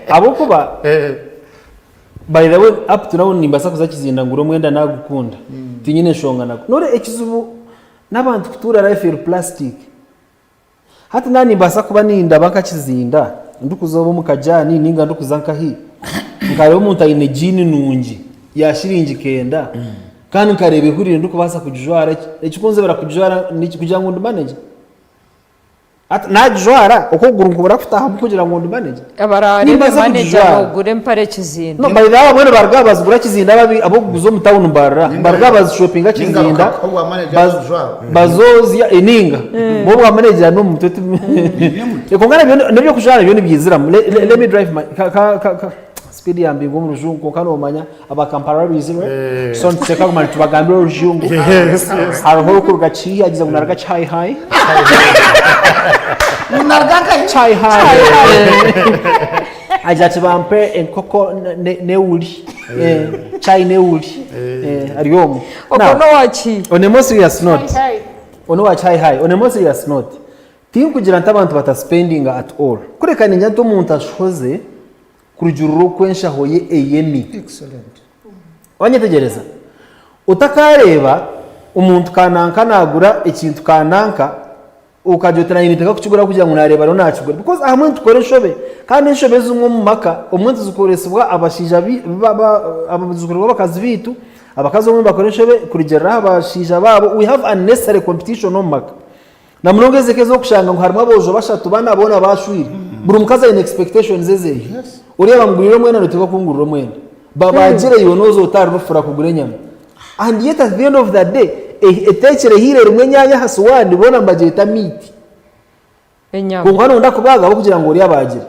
Ahabw'okuba by the way up to now nimbaasa kuza Kizinda ngure omwenda naagukunda, tinyine nshonga nagwo. Noreeba ekizibu n'abantu kutuura life eri plastic. Hati naaba nimbaasa kuba nindaba nka Kizinda ndikuza oba omu kajaani nainga ndikuza nkahi, nkareeba omuntu aine jiini nungi ya shiringi kenda kandi nkareeba ehurire ndikubaasa kugijwara, ekikunzibira kugijwara niki kugira ngu ndi manager? Hati naagijwara oku okuguru nikubura kutaahamu kugira ngu ndi manager? Abarareebe Nimbaasa manager kugijwara. nogura empare Kizinda. No, by the way abamwe nibaruga aha bazigura Kizinda ababi ab'okuguza omu tawuni Mbarara nibaruga aha bazishopinga Ninga Kizinda bakakuha obwa manager baz- kujwara. bazozya eninga bo obwa manager n'omu mutwe ti kwonka nabyo n'eby'okujwara nabyo nibyiziramu Le- le- let me drive my ka, ka, ka, ka, speed yambinga omu rujungu kwonka noomanya aba Kampala babiizirwe so nituteeka kuguma nitubagambira orujungu hariho orikuruga Kiihi agize ngu naruga Chai Hai Naruga nkahi? Chai Hai Agira ati bampe enkoko n'ewuri, chai n'ewuri ari omwo. Ogwo n'owa ki? On a more serious note, onu owa chai hai, on a more serious note, tinkugira nti abantu bataspendinga at all, kureka niinyenda nti omuntu ashohoze kurugiirira oku enshaho ye eyemi. Wanyetegyereza? Otakaareeba omuntu kananka naagura ekintu kananka, Okagira oti naanye ninteekwa kukigura kugira ngu naareeba ariyo naakigura because ahamwe nitukora enshobe kandi enshobe ezimwe omu maka obumwe nituzikoresibwa abashaija zikorwa abakazi baitu, abakazi obumwe nibakora enshobe kurugiirira aha bashaija baabo, we have unnecessary competition omu maka na munonga ezi eka ez'okushanga ngu harimu aboojo bashatu bana boona bashwire buri mukazi aine expectations ezeye, oriya bamuguriire omwenda noteekwa kungurira omwenda, babaagire iwe nooza otari rufura kugura enyama. And yet at the end of the day eteekire ehiire erimu enyaanya aha suwaani boona nibagyeta meat. Enyama. Kwonka noyenda kubaaga ahabw'okugira ngu ori abaagire.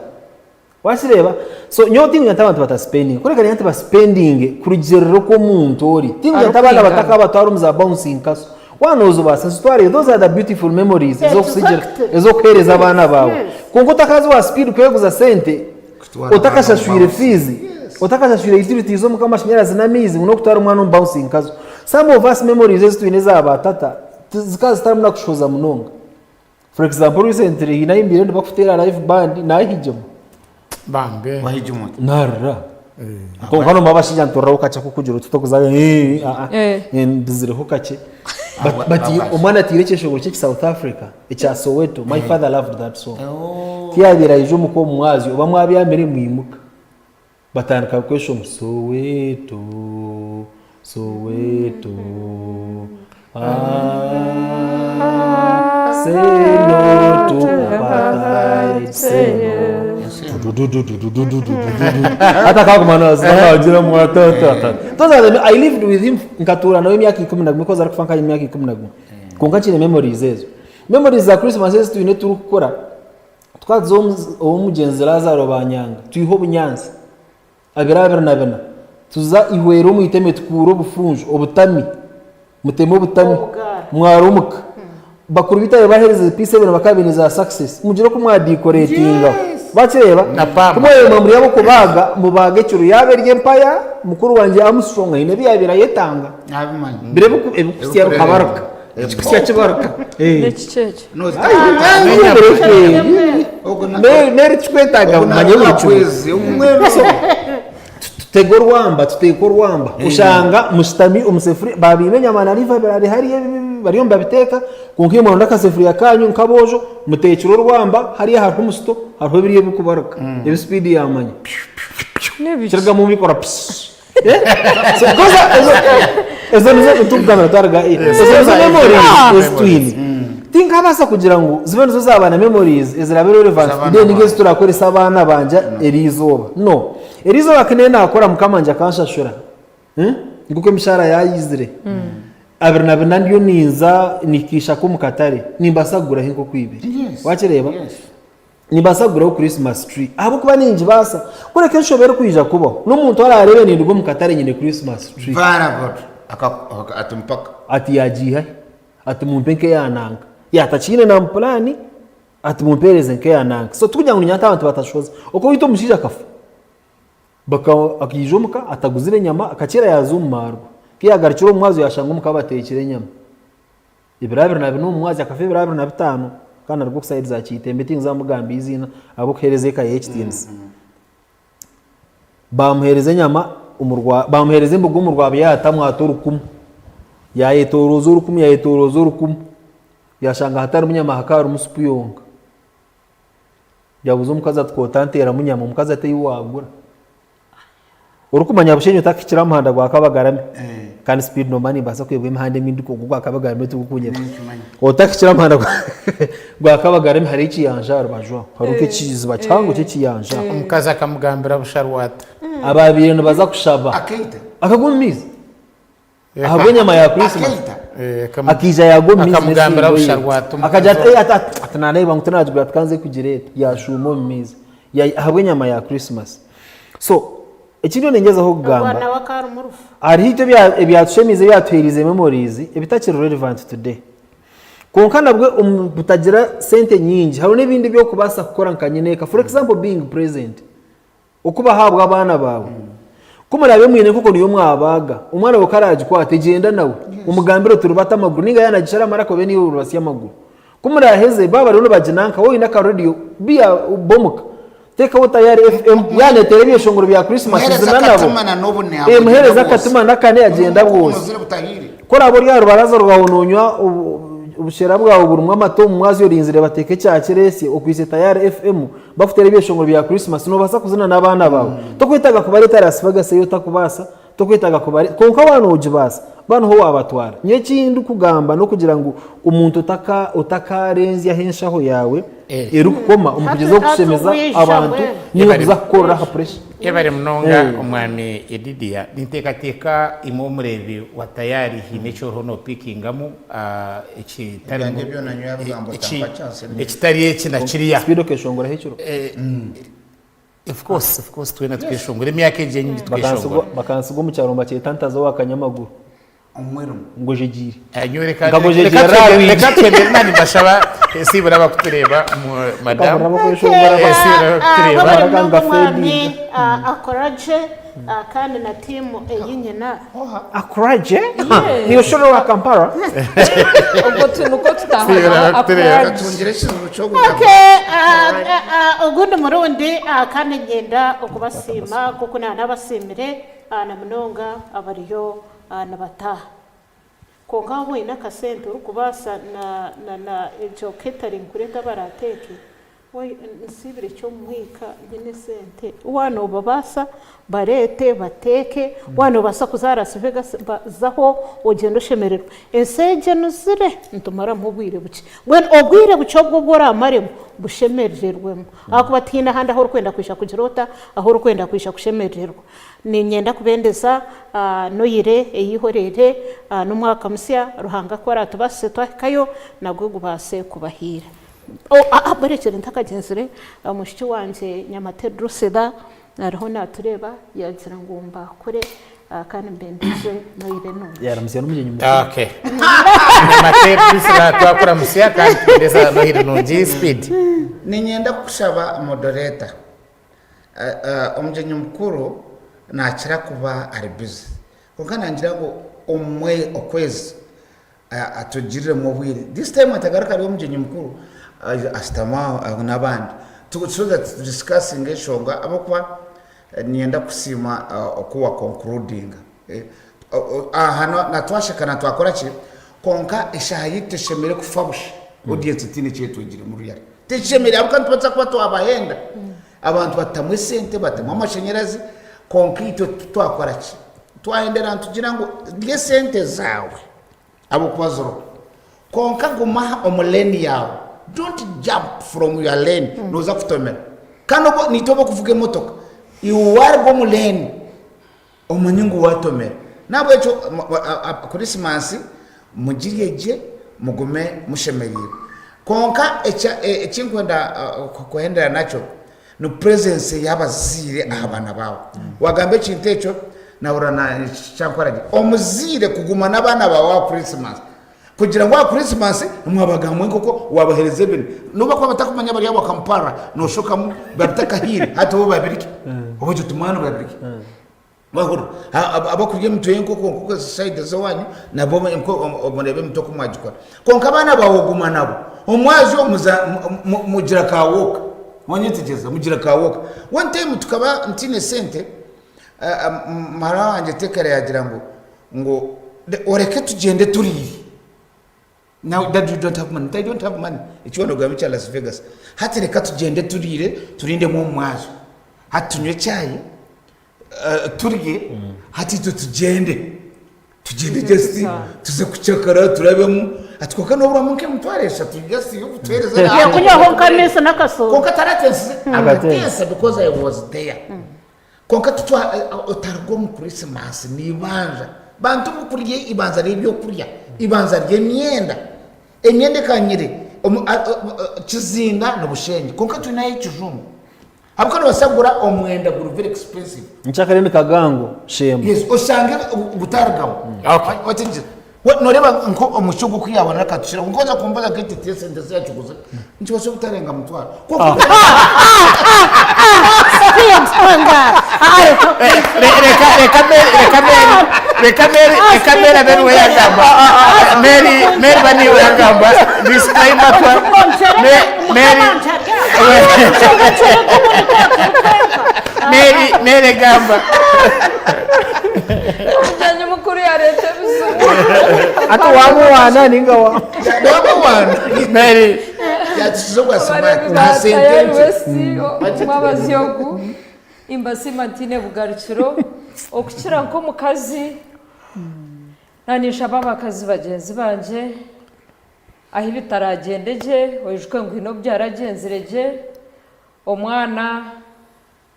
Wakireeba? So nyowe tinkugira nti abantu batasipendinga kureka niinyenda nti basipendinge kurugiirira oku omuntu ori. Tinkugira nti abaana Arikwingana. batakabatwara omu za bouncing castle. Waaba noozibaasa zitwareyo. Those are the beautiful memories ez'okutsigira, Exactly. ez'okuheereza Yes, abaana baawe. yes. Kwonka otakaaza owa speed kweguza sente, Kutwara otakashashwire abaana omu fees, otakashashwire utilities z'omuka amashanyarazi n'amaizi ngu n'okutwara omwana omu bouncing castle. Some of us memories ezi twine eza ba tata zikaba zitarimu na kushohoza munonga. For example recently haine ahu mbaire ndibakuteera live band nahigyemu. Bambe. Wahigyemu ota? Narira. Kwonka nomba abashaija nituriraho kakye kukugira oti tokuza eh, ah, ah. Eh. Eh, ndizireho kakye. But, Abwa- but abwa- omwana atiire ekyeshongoro kye South Africa ekya Soweto. My father loved that song. Tiyabaire aija omuka omu mwazyo oba mwabyamire mwimuka. Batandika kweshoma Soweto, Soweto, ah, say no to apartheid, say no. Hata akaguma naazina naagira ngu ata. Those are the, I lived with him nkatuura nawe emyaka 11 because arikufa nkanye emyaka 11. Kwonka nkiine memories ezo. Memories za Christmas ezi twine turikukora Tukaba tuza ow'omugyenzi Laazaaro Banyanga, twiha obunyaatsi abiri abiri na bina, tuza Ihwera omu iteme tukuura obufunjo, obutami, muteme obutami, Obugaara. Mwari omuka. Bakuru beitu abu baheereza P7 bakaba baine za success. Mugire oku mwadikoretingaho. Wakireeba? Na pamba. Ku mwareeba muri ab'okubaaga, mubaaga ekiro. Yaaba eri empaya, mukuru wangye Armstrong aine ebi yaabaire ayetanga. Nabimanya. Biri ebikusya bikabaruka. Ekikusya kibaruka. N'ekiki ekyo? N'erikikwetaaga mumanye buri kimwe. Tutega orwamba, tuteeka orwamba. Oshanga mushutami omu sefuriya, babiima enyama na liver biri hariya bariyo nibabiteeka, kwonka imwe mwaronda akasefuriya kanyu nk'aboojo, muteekire orwamba, hariya hariho omusito, hariho biriya ebirikubaruka, ebi sipiidi yaamanya. N'ebiki? Kirugamu bikora pisi. So, because ezo nizo tukugambira twaruga ezo nizo memories ezi twine. Tinkabaasa kugira ngu zibe nizo zaaba na memories eziraabe relevant Z'abaana today ninga baawe. ezi turakoresa abaana bangye eriizooba. No. Eriizooba ku naabaire naakora mukama wangye akanshashura, nk'oku emishaara yaayizire, 24 ndiyo ninza nikiishaka omu katare, nimbaasa kuguraho enkoko ibiri. Waakireeba? Nimbaasa kuguraho Christmas tree ahabw'okuba ningibaasa. Kureka enshobe erikwija kubaho, n'omuntu araareebe ninduga omu katare nyine Christmas tree. Ati mpaka. Ati yaagiiha hi? Ati mumpe nk'eya nanka. Yaatakiine na mu puraani. Ati mumpeereze nk'eya nanka. So tikugira ngu niinyenda nti abantu batashoza. Oku owaitu omushaija akafa, baka akaija omuka ataguzire enyama, akakyera yaaza omu maarwa. Ku yaagarukire omu mwazyo yaashanga omuka bateekire enyama. Ebiro 24 omu mwazyo akafa ebiro 25 kandi naruga oku sayidi za Kiitembe tinza mugamba eiziina ahabw'okuheereza eka ye ekitiinisa. Baamuheereza enyama omu rwa baamuheereza emboga omu rwabya yaatamu ata orukumu. Yaayetoorooza orukumu yaayetoorooza orukumu. Yashanga hatarimu nyama hakaba harimu supu yonka. Yabuuza omukazi ati k'otanteeramu nyama, omukazi ati ei waagura. Orikumanya Bushenyi otakahikire aha muhanda gwa Kabagarame, kandi speed nomba nimbaasa kwebwa emihanda emindi kwonka ogwa Kabagarame tigukunyebwa. Otakahikire aha muhanda gwa Kabagarame hariho ekiyanja aha rubaju aho, hariho nk'ekiziba kihango ky'ekiyanja aho. Omukazi akamugambira busharwata. Abaabaire nibaza kushaba. Akaita. Akagwa omu maizi. Ahabw'enyama ya Christmas. Akaita. Akaija yaagwa omu maizi Akamugambira n'efimbo ye. busharwa ati omukazi Akagira ati, ogu. "Eh, ati, ati, ati naareeba ngu tinagigura ati kanze kugireeta. Yaashuuma omu maizi. Ya- Ahabw'enyama ya Christmas. So, eki ndiyo ningyezaho kugamba, Ogwo nawe akaba arimu rufu. hariho itwe ebya- ebyatushemiize ebyatuheeriize memories ebitakiri relevant today. Kwonka nabwe omu butagira sente nyingi, hariho n'ebindi ebi orikubaasa kukora nka nyineeka. For example, being present. Oku bahabwa abaana baawe. Ku muraabe mwine enkoko niyo mwabaaga, omwana waawe ku araagikwate, gyenda nawe, omugambire oti rubata amaguru, nainga yaaba naagishara amaraka obe niiwe orubatsya amaguru. Ku muraaheze, baaba bariyo nibaginanka, waaba oine akarediyo, biya bomuka, teekaho Tayari FM, yaaba neeteera ebyeshongoro bya Krisimasi, Muheereze zina nabo. akatima na n'obunyabu Eh, muheereze agyenda bwose. akatima n'akane agyenda N'omuka bwose. okunozire butahiire. Ku oraabe ori aha rubaraza rwawe noonywa obushera bwawe burimu amata omu mwazyo orinzire bateeke ekyakireesye, okwaitse Tayari FM, Bakuteera ebyeshongoro bya Christmas nobaasa kuzina n'abaana baawe. Tokwetaaga kubareeta Las Vegas ei otakubaasa, tokwetaaga kubare kwonka waaba nogibaasa, ba niho waabatwara. Nyowe eki ndikugamba n'okugira ngu omuntu otaka otakaarenzyaho enshaho yaawe erikukoma omu kugyezaho kushemeza abantu ninga kuza kukorera aha pressure. Yebare munonga omwami Yedidia. Ninteekateeka imwe omureebi wa Tayari haine eki oriho nopikingamu. Ebyangye byona nyowe yabigamba otampa chance ni. Ekitari eki na kiriya. Speed okeshongoraho ekiro. Of course, of course twena tukeshongora emyaka egi enyingi tukeshongora. Bakansiga omu kyaro nibakyeta ntaza owa Kanyamaguru. Omwirimu. Ngojegyeire. Nyowe reka Nkagojegyeera aha rwigi. reka twendere nani mbashaba siibura abakutureeba madamu. Nkabura abakweshongora. Siibura abakutureeba. Baraga Munonga nga omwami fadinga. akoragye kandi na tiimu ei nyina. Akuragye? Niiwe oshorora owa Kampala? Obwo tu nikwo tutahana akuragye. Katungire ekizibu ky'okugira ngu Okay, ogundi murundi kandi niinyenda okubasiima nk'oku naanabasiimire na munonga abariyo nibataaha. Kwonka waaba oine akasente orikubaasa na na na egyo catering kureeta abaraateeke, Wai nsiibire ki omu mwika nyine esente? Waaba noobabaasa bareete bateeke, waaba noobaasa kuza aha Las Vegas zaho ogyende oshemererwe. Ensi egi enuzire nitumaramu obwire bukye. Mbwenu obwire bukye obwo obu oraamaremu bushemerererwemu ahakuba tihaine ahandi ahu orikwenda kwija kugira ota, ahu orikwenda kwija kushemerererwa. Niinyenda kubendeza Noyire ey'eihoreere n'omwaka musya Ruhanga ku araatubaasise twahikayo nagwo gubaase kubahiira. Ahakurekyera ntakagyenzire, omwishiki wangye Nyamate Drusilla ariho naatureeba yaagira ngu mbakure. Kandi mbendeze Nohiri nungi. Yaramutsya n'omugyenyi mukuru. Okay. Nyamate Priscilla twakuramutsya kandi tukwendeza Nohiri nungi speed. Niinyenda kukushaba moderator, omugyenyi mukuru naakira kuba ari busy kwonka nangira ngu omu okwezi atugiriremu obwire this time atagaruka ari omugyenyi mukuru ashutame aho n'abandi so that tu discussinge enshonga ahabw'okuba Niinyenda kukusiima oku wa concludinga. Aha na twasheka na twakora ki, kwonka eshaaha yaitu teshemereire kufa busha audience etaine eki etwegiremu really. Tekishemereire ahabw'okuba nitubaasa kuba twabahenda, abantu batamu esente, batamu amashanyarazi, kwonka itwe titwakora ki, twahendera nitugira ngu rya esente zaawe ahabw'okuba ziriho, Kwonka guma omu lane yaawe don't jump from your lane noza kutomera kandi obwo naitwe abarikuvuga emotoka iwe waruga omu lane omanye ngu watomera nahabwekyo Christmas mugirye gye mugume mushemereirwe kwonka ekinkwenda kuhendera nakyo ni presence y'abazaire aha baana baabo. Wagamba ekintu ekyo nahurira kyankora gye. Omuzaire kuguma n'abaana baawe aha Christmas kugira ngu aha Christmas mwabaga hamwe enkoko wabahereza ebintu nobu bakuba batakumanya bari aho Kampala noshokamu babitakahiire hati bo babirye ogira oti mwana babirye. Mwahurira? Abakurya emitwe y'enkoko nk'oku ezi sayidi ez'owaanyu nabo mureebe emitwe oku mwagikora. Kwonka abaana baawe oguma nabo, omwazyo mugira ka walk. Wanyetegyereza? Mugira ka walk. One time tukaba ntiine sente, muhara wangye Tekera yaagira ngu ngu oreke tugyende turiire. Now dad you don't have money. I don't have money. Eki wanogambe ekya Las Vegas. Hati reka tugyende turiire turindemu omwazyo. Hati tunywe chai turye hati itwe tugyende tugyende just tuze kucakara turabemu ati kwonka noburamu nk'emitwaro eshatu just y'okutuheereza Yakunywaho nk'amaizi n'akasoobo. kwonka taratensize akatensa because I was there kwonka tutwa otaruga omu Christmas n'eibanja bantu mukurya eibanza ry'ebyokurya eibanza ry'emyenda emyenda ekanyire kizinda n'obushengye kwonka twinayo ekijungu Ahabw'okuba nibabaasa kugura omwenda guri very expensive. Nikyo akarimi kagango shema. Yes, oshange gutarugamu. Okay. Wateegyera. We noreeba nko omwishiki ogu ku yaabona akatushira kwonka waza kumbuuza nka eti esente ezi yakiguze nikibaasa obutarenga mutwaro. Kwonka Reka reka Mary reka Mary reka Mary reka Mary abe niwe yagamba. Mary Mary ba niwe yagamba. Disclaimer twa Mary Mary Mary gamba. Omugyenyi mukuru yareeta ebizibu. Ati wamuwaana ninga wa wamuwaana. Mary Yatukiza obwa smart. Abareebi Nta ba sente Tayari nkye. West omwabazyo ogu nimbasiima ntiine bugarukiro okukira nk'omukazi na ninshaba abakazi bagyenzi bangye Ahu bitaragyende gye, oijuke ngu haine obu byaragyenzire gye, omwana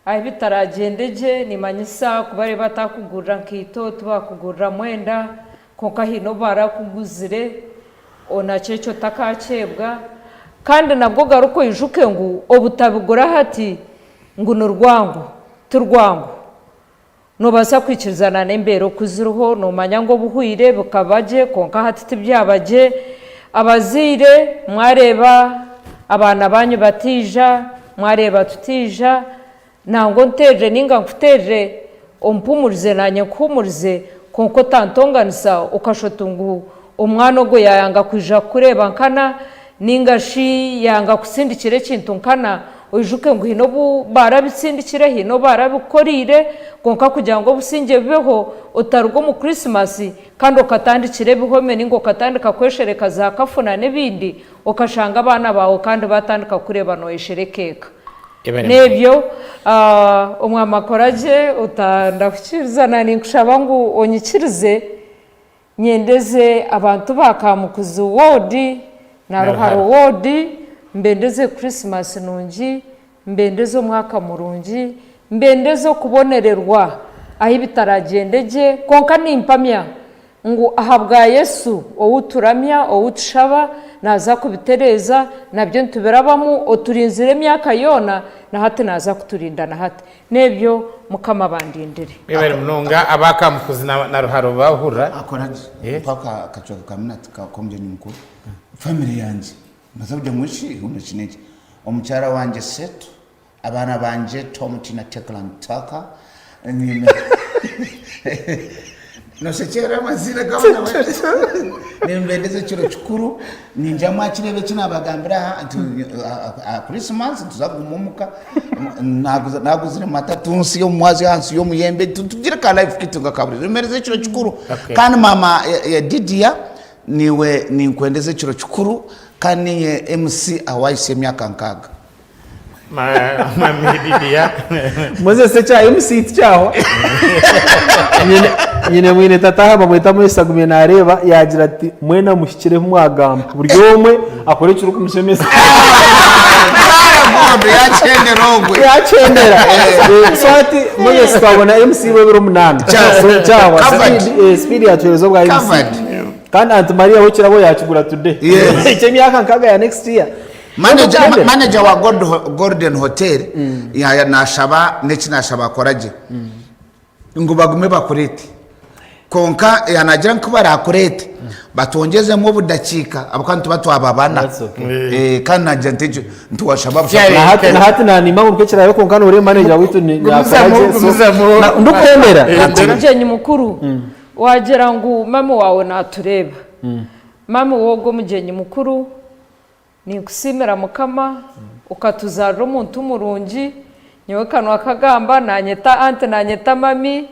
ahu bitaragyende gye nimanyisa ku bariba batakugurira nkaito, tibakugurira mwenda, kwonka haine obu barakuguzire nakyo ekyo otakakyebwa. Kandi nabwo ogaruke oijuke ngu obutabigura hati ngu ni rwango, ti rwango. Noobaasa kwikirizana n'embeera oku ziriho, noomanya ngu obuhwire bukaba gye kwonka hati tibyaba gye. Abazaire mwareeba abaana baanyu bataija, mwareeba tutaija, nangwa onteerere nainga nkuteerere ompuumurize naanye nkuhuumurize kwonka otantonganisa okashusha oti ngu omwana ogwo yaayanga kwija kukureeba nkana Nainga shi yanga kutsindikira ekintu nkana, oijuke ngu haine obu baarabitsindikire, haine obu baarabikukoreire, kwonka kugira ngu obusingye bubeho, otaruga omu Krisimasi kandi okatandikira ebihome nainga okatandika kweshereka za kafuna n'ebindi, okashanga abaana baawe kandi baatandika kukureeba nooyeshereka eka. N'ebyo, Omwami akora gye, otandahukiiriza na ninkushaba ngu onyikirize. Nyendeze abantu ba Kamukuzi ward na Ruharo ward mbendeze Christmas nungi, mbendeze omwaka murungi, mbendeze okubonererwa ahi bitaragyende gye kwonka nimpamya ngu ahabwa Yesu ou turamya, ou tushaba, naaza kubitereeza, nabyo nitubirabamu, oturinzire emyaka yoona, na hati naaza kuturinda na hati. N'ebyo Mukama abandindire. Mwebare munonga aba Kamukuzi na Ruharo bahurira. Akora gye. Mpaho akacweka ka minati k'omugyenyi mukuru. Family yangye nibaza kugira ngu eshi eki n'eki. Omukyara wangye Setu, abaana bangye Tom, Tina, Tekla and Tucker. Nyine Noshekyerera amaziina g'abaana bangye. Nimbendeza ekiro kikuru. Ningira mwakireeba eki naabagambira aha nti aha Christmas nituza kuguma omuka. Naaguzire matatu nsi y'omumwazyo ahansi y'omuyembe tugire ka life kaitu nka kaburiijo. Nimbereza ekiro kikuru. Kandi maama Yedidia niiwe ninkwendeza ekiro kikuru kandi niinye MC aha waahitsya emyaka nkaaga. Mami Lydia. Moses ekya MC tikyahwa. Nyine nyine mwine tata aha bamweta Moses agumye nareeba yagira ati mwena muhikire ebi mwagamba buri omwe akore ekirikumushemeza. Gondo yakyendera ogwe. Yakyendera. Eh, So hati Moses twabona MC w'ebiro munaana. Kyahwa. So kyahwa. Covered. Speed, eh, speed yatuhereza obwa MC. Covered. Kandi Aunt Maria we ekirabo yakigura today. Yes. Eky'emyaka nkaga ya next year. Manager, Mugambire. manager wa Gold, Golden Hotel ya- nashaba neki nashaba akora gye ngu bagume bakurete konka yanagira ngu kubarakurete batwongyezemu obudakiika ahabw'okuba nituba twababana That's okay. Eh, kandi nagira nti ekyo ntiwashaba busha Yeah, Na hati- na hati nanimba ngu nikwo kiraabe kwonka noreeba manager waitu ni- Gumizamu, nakora gye, so- gumizamu. Na- ndikuhendera Omugyenyi mukuru wagira ngu mami waawe natureeba. Mami w'ogwo omugyenyi mukuru Ninkusiimira Mukama, okatuzaarira omuntu murungi, nyowe kanwa kagamba, nanyeta anti nanyeta mami,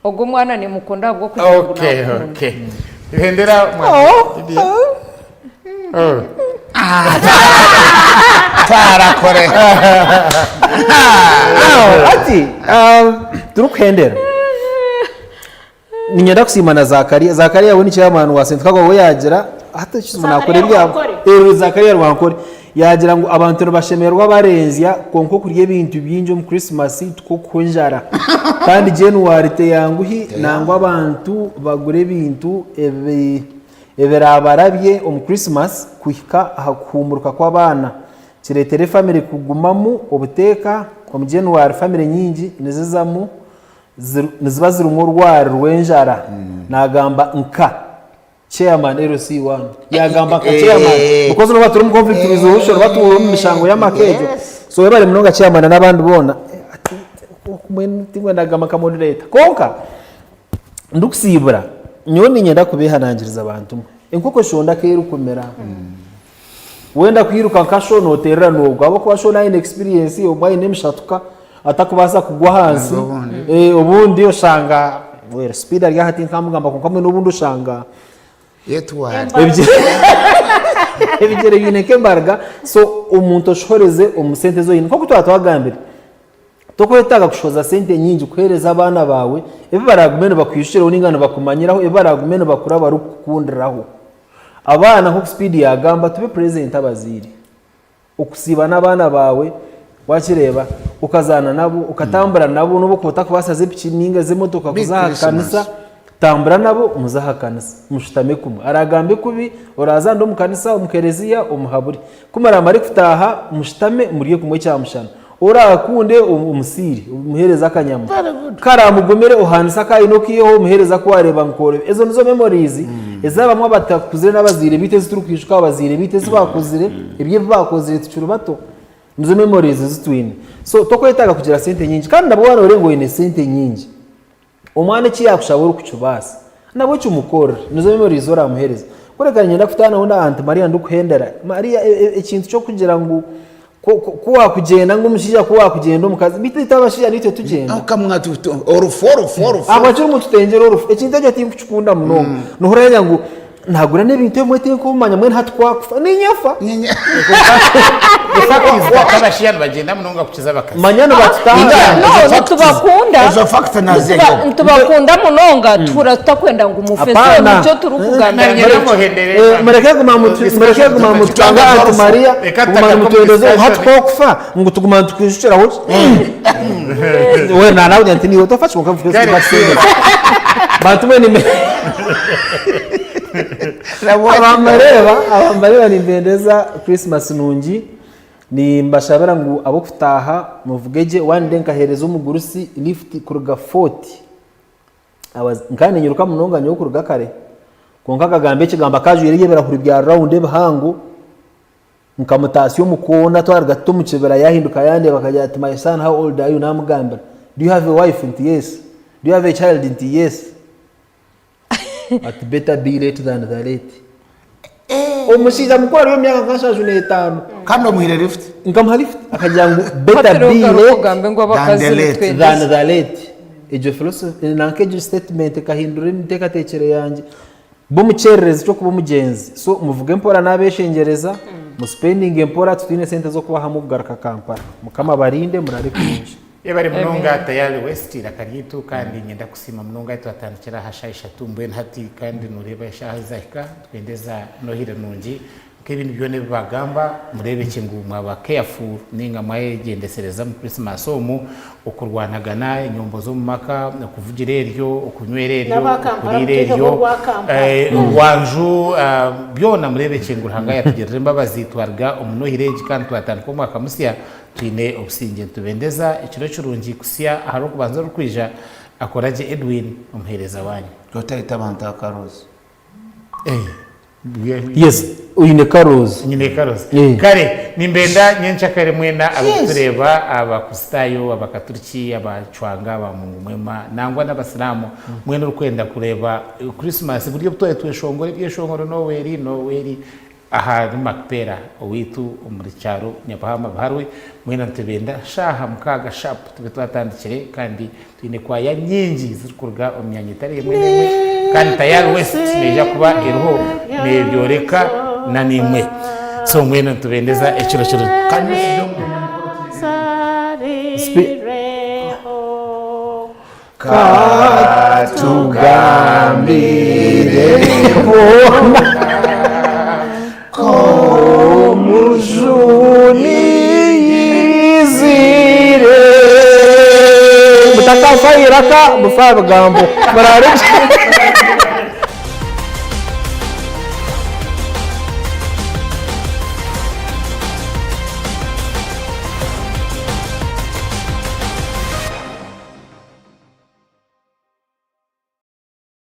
ogu omwana nimukunda ahabw'okugira ngu Okay, nakunda. okay. Hendera mwana. Lydia. Oh. twarakore Aho, ati um, turikuhendera Niinyenda kusiima na Zakaria. Zakaria we ni chairman wa St. Kagwa we yaagira hati ekizibu Zakaria naakora ebyabo. Rwankore. Eh, Zakaria Rwankore. Yaagira ngu abantu nibashemererwa barenzya kwonka okurya ebintu bingi omu Christmas tikwo kuhwa enjara. Kandi January teyanguhi nangwa abantu bagura ebintu ebi ebiraabarabye omu Christmas kuhika aha kuhuumuruka kw'abaana. Kireetera efamire kugumamu obuteeka. Omu January famire nyingi nizizamu niziba zirimu orwari rw'enjara nagamba nka chairman LC1 yagamba nka chairman because noba turi omu conflict resolution oba turi omu mishango y'amaka egyo so webare munonga chairman n'abandi boona tingwenda kugamba nka moderator kwonka ndikusiibura nyowe niinyenda kubeehanangiriza bantu mwe enkoko eshonda ku erikumira Wenda kwiruka nka sho noterera nogwa ahabw'okuba sho naaba aine experience obumwe aine emishatuka atakubaasa kugwa ahansi Eh, obundi oshanga well, speed ari aha tinkamugamba kwonka mbwenu obundi oshanga Yetware. ebigyere biine nk'embaraga so omuntu oshohoreze omu sente ezi oine nk'oku twaba twagambire Tokwetaaga kushohoza sente nyingi kuheereza abaana baawe ebi baraagume nibakwijukiraho nainga nibakumanyiraho, ebi baraagume nibakura barikukukundiraho. Abaana nk'oku Speed yaagamba tube present abazaire. Okusiiba n'abaana baawe waakireeba, okazaana nabo, okatambura nabo n'obu okuba otakubaasa z'epiki nainga ez'emotoka Big kuza aha Christmas. kanisa, tambura nabo muze aha kanisa mushutame kumwe. Araagambe kubi, oraaze ahandi omu kanisa, omu kereziya omuhabure. Ku muraamare kutaaha mushutame murye kumwe ekyamushana. Oraakunde omusiire, omuheereze akanyama. Ku araamugumire ohaanise aku aine okaiheho omuheereze aku waareeba ngu koorobi. Ezo nizo memories ezi abamwe abatakuzire n'abazaire baitu ezi turikwijuka aha bazaire baitu ezi baakozire, ebyo ebi baakozire tukiri bato. Nizo memories ezi twine. So tokwetaaga kugira sente nyingi kandi nabwo waaba nooreeba ngu oine sente nyingi, Omwana eki yaakushaba orikukibaasa, nabwo kimukorere. Nizo memories ezi oraamuheereza. Kureka niinyenda kutaanaho na Aunt Maria ndikuhendera. Maria, e- e- ekintu ky'okugira ngu ku- ku ku waakugyenda ngu omushaija ku waakugyenda omukazi, beitu itwe abashaija niitwe tugyenda. Aho kamwe tu- tu- orufu orufu orufu Ahabwaki orimu tutengyera orufu? Ekintu ekyo tinkukikunda munonga. Nohurira ngu. Nagura n'ebintu ebimwe tinkumanya mbwenu hati kwakufa ninyefa. The fact is that abashaija nibagyenda munonga kukiza abakazi. Manya nibatutanga. No, Ezo facts- nitubakunda. ezo facts nazeyo. Nitubakunda munonga tuhura tutakwenda ngu mufe so Hapana. nikyo turikugambira Nanye namuhendereza. Eh, mureke guma mutu- mureke guma mututanga Aunt Maria Reka kuguma tutaka nimutwendeza ngu hati discussion. kwakufa ngu tuguma nitukwijukiraho ki? We na nawe nti niiwe tofa ki kwonka Kare. bantu mwe nime abambareeba abambareeba nimbendeza Christmas nungi nimbashabira ngu ab'okutaaha muvuge gye one day nkaheereza omugurusi lift kuruga Fort I was nkaba ninyiruka munonga nyowe kuruga kare kwonka akagamba ekigambo akaba ajwaire ebirahuri bya round ebihango Nkamutaasya omu koona twaruga tuti omu kibira yaahinduka yandeeba akagira ati my son how old are you naamugambira do you have a wife nti yes do you have a child nti yes ati better be late than the late omushaija mukuru ari omu myaka nka nshaju n'etaano Kandi omuhaire lift? Nkamuha lift akagira ngu better be late ogambe ngu abakazi Than the late. nitwendeza than the late egyo philosophy nanka egyo statement ekahindura emiteekateekyere yangye Ba omukyererezi ky'okuba omugyenzi. So muvuge mpora nabeshengyereza, mu spendinge mpora titwine sente z'okubahamu kugaruka Kampala. Mukama abarinde murare kurungi. Yebare munonga Tayari West eiraka ryaitu kandi nyenda kusiima munonga ahi twatandikira aha shaaha ishatu mbwenu hati kandi noreeba eshaaha ahi zahika nitwendeza Nohiri nungi nk'ebindi byona ebi bagamba mureebekye ngu mwaba careful ninga mwayegyendesereza omu Christmas omu okurwanagana, enyombo z'omu maka, okuvugira eryo, okunywera eryo, N'aba Kampala okuriira muteekeho eryo, orwa Kampala. orwanju, byona mureebekye ngu Ruhanga yatugirira embabazi twaruga omu Nohiri egi kandi twatandika omwaka musya twine obusingye. Nitubendeza ekiro kirungi kuhitsya aha Rwokubanza orurikwija. Akoragye Edwin, omuheereza waanyu. Otayeta abantu akarozi. Yes, oine karozi. Nyine karozi. Eh. Kare nimbenda nyenkyakare mwena abarikutureeba, Abakristaayo, Abakaturiki, Abacwanga, aba Mungu Mwema, nangwa n'Abasiraamu, mwena orikwenda kureeba Christmas buri obu twaba tweshongora ebyeshongoro Noweeri, Noweeri, Aha ni Makipeera owaitu omuri kyaro Nyabuhama Biharwe, mwena nitubenda shaaha mukaaga sharp tube twatandikire kandi twine kwaya nyingi zirikuruga omu myanya etari emwe n'emwe kandi Tayari West neija kuba eriho nebyoreka na naimwe. So mwena nitubendeza ekiro kirungi. Katugambire boona Omujuni yaizire. Mutakafa eiraka, mufe aha bigambo. Muraare gye.